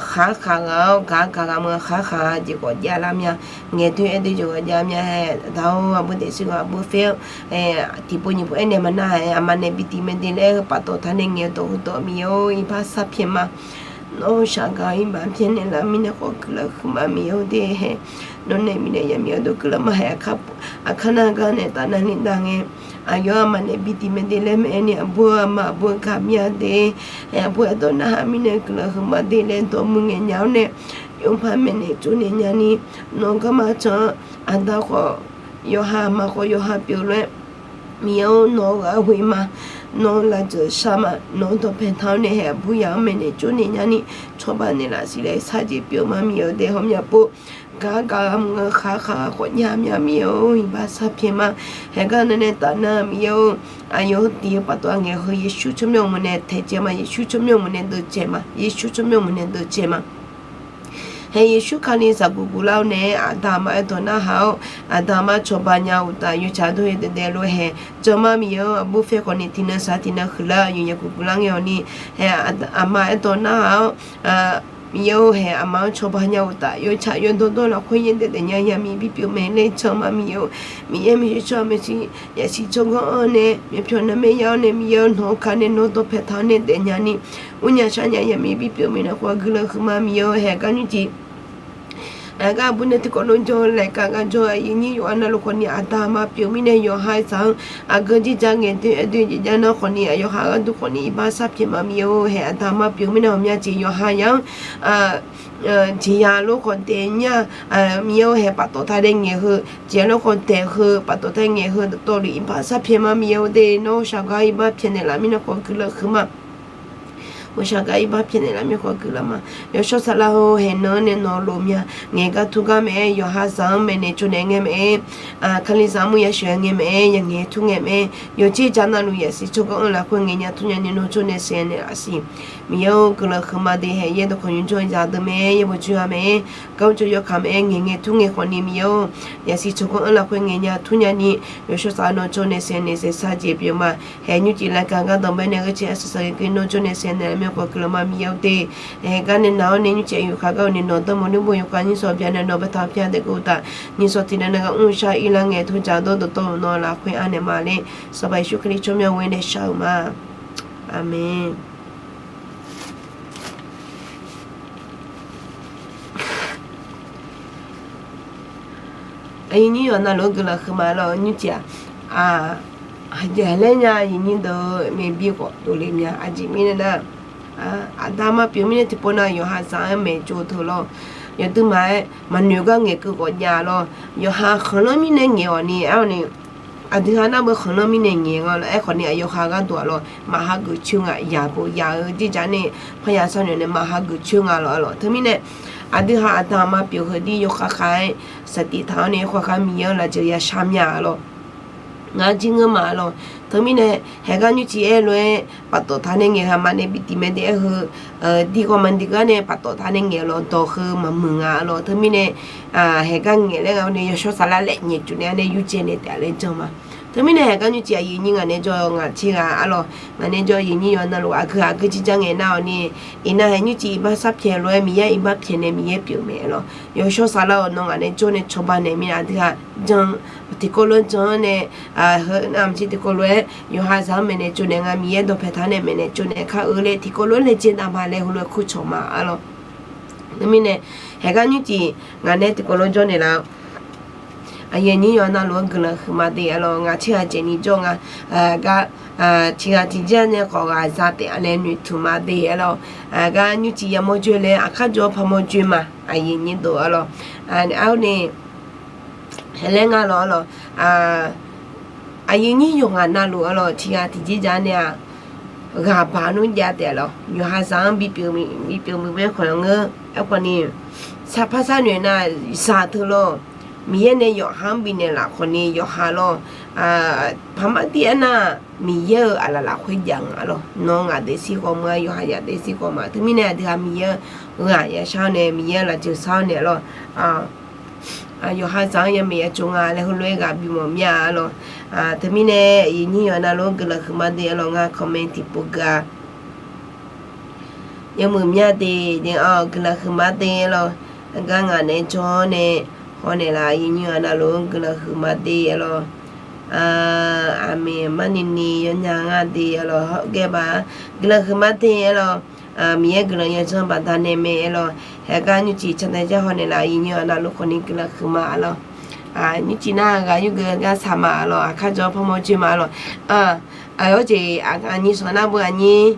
khaq-ar khaq ghaq-awr gaq-ar gaq ghaq meuq khaq-ar khaq ghaq jeq khawf jav lar mya. Ngaeq doer aer doer jeq khawf jav mya hae. Aqda-or, aqbur daefzir ghaq aqbur faer-awr tiqpov nyiq pov aernaeq maqnar hae, aqma nae bi tiq mae de laer heu paftawf taq nae ngaeq-eu dawq heudawq Miqyaer-or, iqbax sharpyaeq ma. Nawr shaqgaq-eu iqbax pyaeqnaeq laf mirnae khawf guiqlanq huiqma Miqyaer-or de hae. Nawr nae bifnaeq yamir-eu dawq guiqlanq ma hae. Aqkar nar gar nae taf nav ni dav ngae, aqyawf-anr aqma nae bi tiq mae de laer maeq-aer ni aqbur-eu aqma aqbur-eu gaq mir-a de. Aqbur aerdawq narhaq mirnae guiqlanq huiqma de laer dawq muiq ngaeq nya-awr nae, yawpar maeqnaeq tsovnaeq nya ni, nawq-eu garma can-anr aqda khawf yawqha aqma khawf yawqha pyeuf lof-aer Miqyaer-or, nawq-eu ghaq ghoe ma. Nawq-eu lafjeuq shar ma. Nawq-eu dawqpae taq-awr nae hae aqbur yaq-anr maeqnaeq tsovnaeq nya ni, cawba naeqlaf siqlaer sharjeq pyeuf ma Miqyaer-or de. Ghawqmya pov gaq-ar gaq ghaq meuq-eu khaq-ar khaq ghaq khawf jav mya Miqyaer-or, iqbax sharpyaeq ma. Haegar nae nae taf nar Miqyaer-or, aqyawf heu tiq heu paftawf-a ngaeq heu Yeqsur tsawrmyanr meuq nae taeqcaev ma. Yeqsur tsawrmyanr meuq nae deuq caev ma. Yeqsur tsawrmyanr meuq nae deuq caev ma. Hae Yeqsur Kali zaqguq guq lar-awr nae aqda aqma aerdawq narhaq-awr, aqda aqma cawba nya uqtaf yawtsaq dawr-eu daef daef lof-aer hae jan ma Miqyaer-or, aqbur faer khawf ni tiqnan saq tiqnan huiqlar aqyawf yaguq guq lar ngae-awq ni, hae aqma aerdawq narhaq-awr, Miqyaer-or, hae aqma-anr cawba nya uqtaf yawtsaq yawdawr dawr lafkhoer yaer daef daef nya yamir bipyeuf mae laer jan ma Miqyaer-or. Miqyaer maeqshi tsawrhaq maeqshi yasiq tsawrganr-anr nae myavpyawq narmaer ya-awr nae Miqyaer-or, nawq-eu ka nae nawq-eu dawqpae taq-awr nae daefnya ni, mrnya sharnya yamir bipyeuf mae nae khawf guiqlanq huiqma Miqyaer-or, hae gar nymrcif Aqgar aqbur nae tiqkawv lof jawr-eu laeqkaq gar jawr-eu aqyuif nyir yawqha navluf khawf ni aqda aqma pyeuf mirnae yawqha zaq-anr aqgeu jir ja ngaeq doer aer doer jeq jav nar khawf ni aqyawf haq gharduq khawf ni iqbax sharpyaeq ma Miqyaer-or, hae aqda aqma pyeuf mirnae ghawqmya jeq yawqha yaq-anr jeqya lof khawf daef nyir-a Miqyaer-or, hae paftawf taq nae ngaeq heu jeqya lof khawf daef heu paftawf taq nae ngaeq heu dawqtawvluf iqbax sharpyaeq ma Miqyaer-or de. Nawr shaqgaq iqbax pyaeqnaeq laf mirnae khawf guiqlanq huiqma. Ghawqshaq gar iqbax pyaeqnaeq laf mirnae khawf guiqlanq ma. Yawshawr saflar-or, hae nan-anr nae nawq lof mya. Ngaeq gar tur gar mae-aer yawqha zaq-anr maeqnaeq tsovnaeq ngae mae-aer, Kalizaq armur yasheuq-aer ngae mae-aer, yawqngaeq tur ngae mae-aer, yawqjeq ja navluf yasiq tsawrganr-anr lafkhoer ngaeqnya tmr nyani nawr jawr nae saeqnaeq laf siq. Miqyaer-or, guiqlanq huiqma de. Hae yaer dawqkawq nymr jawr zaq deuq mae-aer, yaerbof jawr-a mae-aer, gar mr jawr yawkaq mae-aer, ngaeqngae tur ngae khawf ni Miqyaer-or, yasiq tsawrganr-anr lafkhoer ngaeqnya tmr nyani, yawshawr saflar nawr jawr nae saeqnaeq saeqshaq jeq pyeuf ma. Hae nymrcif laeqkaq gar danqbae nae ghae cae arsaq saqgeq gui nawr jawr nae saeqnaeq laf mirnae khawf guiqlanq ma Miqyaer-or de. Hae gar nae naq-awr nae nymrcif aqyawf khaq gar-awq ni nawq-eu dawrmawq nymrbo yawkaq nyir sawq bya nae nawq baetaq-eu pyar daef geuv uqtaf, nyir sawq tiqnan nae gar mr shar irlar ngae tmr dzaq dawr dawqtawvluf nawq-eu lafkhoer anaeq ma laer Sanqpaq Yeqsur Kali tsawrmyanr ghoer nae shar-euq ma. Aqmeq. Aqyuif nyir yawqha navluf-anr guiqlanq huiqma lawr nymrcif-aq, aqjeq laer nya aqyuif nyir deuq-eu maeqbi khawf dovle mya aqjeq mirnae nar, aqda aqma pyeuf mirnae tiqpov nav yawqha zaq-anr maeq tsov teu lawr, yawduimaf-aer maqnoeq gar ngaeqkeuv khawf jav lawr, yawqha khanqlanr mirnae ngaeq-awq ni aer-awq ni, aqdui ha nar beu khanqlanr mirnae ngaeq nga lawr. Aerkhawf ni aqyawf ha gharduq-aq lawr, maq hageuf coer nga. Yaq bo yaq-eu jirdzaq nae parya sharnoeq nae maq hageuf coer nga lawr. Teumirnae aqdui ha aqda aqma pyeuf heu dir yawkhav khav-aer saqtif taq-awr nae yawkhav khav Miqyaer-anr lafjeuq ya shar mya-a lawr. Ngar jir ngeur ma lawr. Teumirnae haegar nymrcif aer lof-aer paftawf taq nae ngaeq heu aqma nae bi tiq mae de aer heu, dir ghawqmya diq gar nae paftawf taq nae ngaeq lawr dawq heu maqmuiq nga lawr. Teumirnae haegar ngaeq laer nga-awr nae yawshawr saflar laer nyaef cuf nae-a nae yurdzae nae taef-a laer jan ma. Teumirnae haegar nymrcif aqyuif nyir ngaq nae jawr-eu ngaq tser ghaq arlawq, ngaq nae jawr-eu aqyuif nyir yawqha navluf aqgeu aqgeu jir jar ngae nar-awq ni, iqnan hae nymrcif iqbax sharpyaeq lof-aer Miqyaer iqbax pyaeq nae Miqyaer pyeuf mae lawr. Yawshawr saflar-awq nawr ngaq nae jawr nae cawba naeq mirnae aqdui ha jan tiqkawv lof-aer jan-anr nae, heu navmaqtser tiqkawv lof-aer yawqha zaq-anr maeqnaeq tsovnaeq nga Miqyaer dawqpae taq nae maeqnaeq tsovnaeq kar-eu laer tiqkawv lof-aer laejae navma laer heulof-aer kur cawq ma arlawq. Teumirnae haegar nymrcif ngaq nae tiqkawv lof jawr naeq lar-awr Aqyuif aqnyir yawqha navluf-anr guiqlanq huiqma de arlawq. Ngaq tiq ghaq jeq ni jawr nga, gar tiq ghaq tiqjeq nae khawf ghaq za taef-a nae noeqtmq ma de arlawq. Gar nymrcif yamawr joe laer aqkar jawr pamawr joe ma, aqyuif aqnyir deuq arlawq. Arni, laer nga lawq arlawq. Aqyuif aqnyir yawqghaq navluf arlawq, tiq ghaq tiqjeq ja nae-aq, ghaq baq nmr jav taef lawq. Yawqha zaq-anr bipyeuf muiq bae khawf ngeur. Aerkhawf ni, sharpar sharnoeq nar, zaq teu lawq. Miqyaer nae yawqha-anr bifnaeq laf khawf ni yawqha lawq. Paqmar tiv aernar, Miqyaer-euq aqlaf lafkhoer jav nga lawq. Nawr ngaq daefzir khawf meuq-a, yawqha yaf daefzir khawf ma. Teumirnae aqdui-aq Miqyaer-eu ghaq yashar-awr nae, Miqyaer-eu lafjeuq shar-awr nae lawq. Yawqha zaq-anr yamaf yatsov nga laer heulof-aer ghaq bimawf mir-a arlawq. Teumirnae aqyuif aqnyir yawqha navluf-anr guiqlanq huiqma de arlawq. Ngar comment tiqpov gui-a. Yawmuiq mya de, guiqlanq huiqma de arlawq. Gar ngaq naeq-aer jawr-awr nae hawnaeq laf, aqyuif aqnyir yawqha navluf-anr guiqlanq huiqma de arlawq. Aqmeq, marnini yawnya nga de arlawq. Hawgae baq, guiqlanq huiqma de arlawq. Miqyaer guiqlanq yawdzanr baqdanae mae arlawq. Haegar nymrcif cantae jar hawnaeq laf, aqyuif aqnyir yawqha navluf khawf ni guiqlanq huiqma arlawq. Nymrcif nar ghaq yurgeuf gar saq ma arlawq. Aqkar jawr pamawr joe ma arlawq. Aqyawf jeq aqnyir sanqnar beu aqnyir,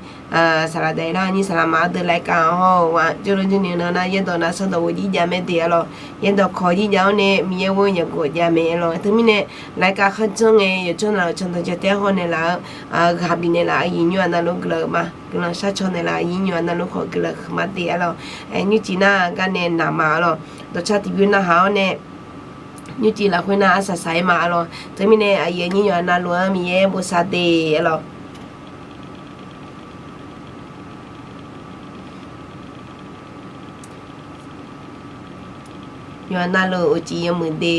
saqlaq daef nar aqnyir saqlaq ma ardeuv รายการ hawr-eu jawrluf jawrni nan nar yaerdawq nav sardawq ghof jir jav mae de arlawq. Yaerdawq kawq jir jav-awr nae Miqyaer ghoer yagaq jav mae arlawq. Teumirnae รายการ kharjanr ngae yawqjanr navluf cantae jar taef-aer hawnaeq laf-eu ghaq bifnaeq laf, aqyuif aqnyir yawqha navluf guiqlanq-eu ma. Guiqlanq sharcaw naeq laf, aqyuif aqnyir yawqha navluf khawf guiqlanq huiqma de arlawq. Nymrcif nar gar nae naq ma arlawq. Dawqcar tiqbymr narhaq-awr nae nymrcif lafkhoer nar arsaq saq-aer ma arlawq. Teumirnae aqyuif aqnyir yawqha navluf-anr Miqyaer bosav de arlawq. Yawqha navluf uqcif yawmuiq de.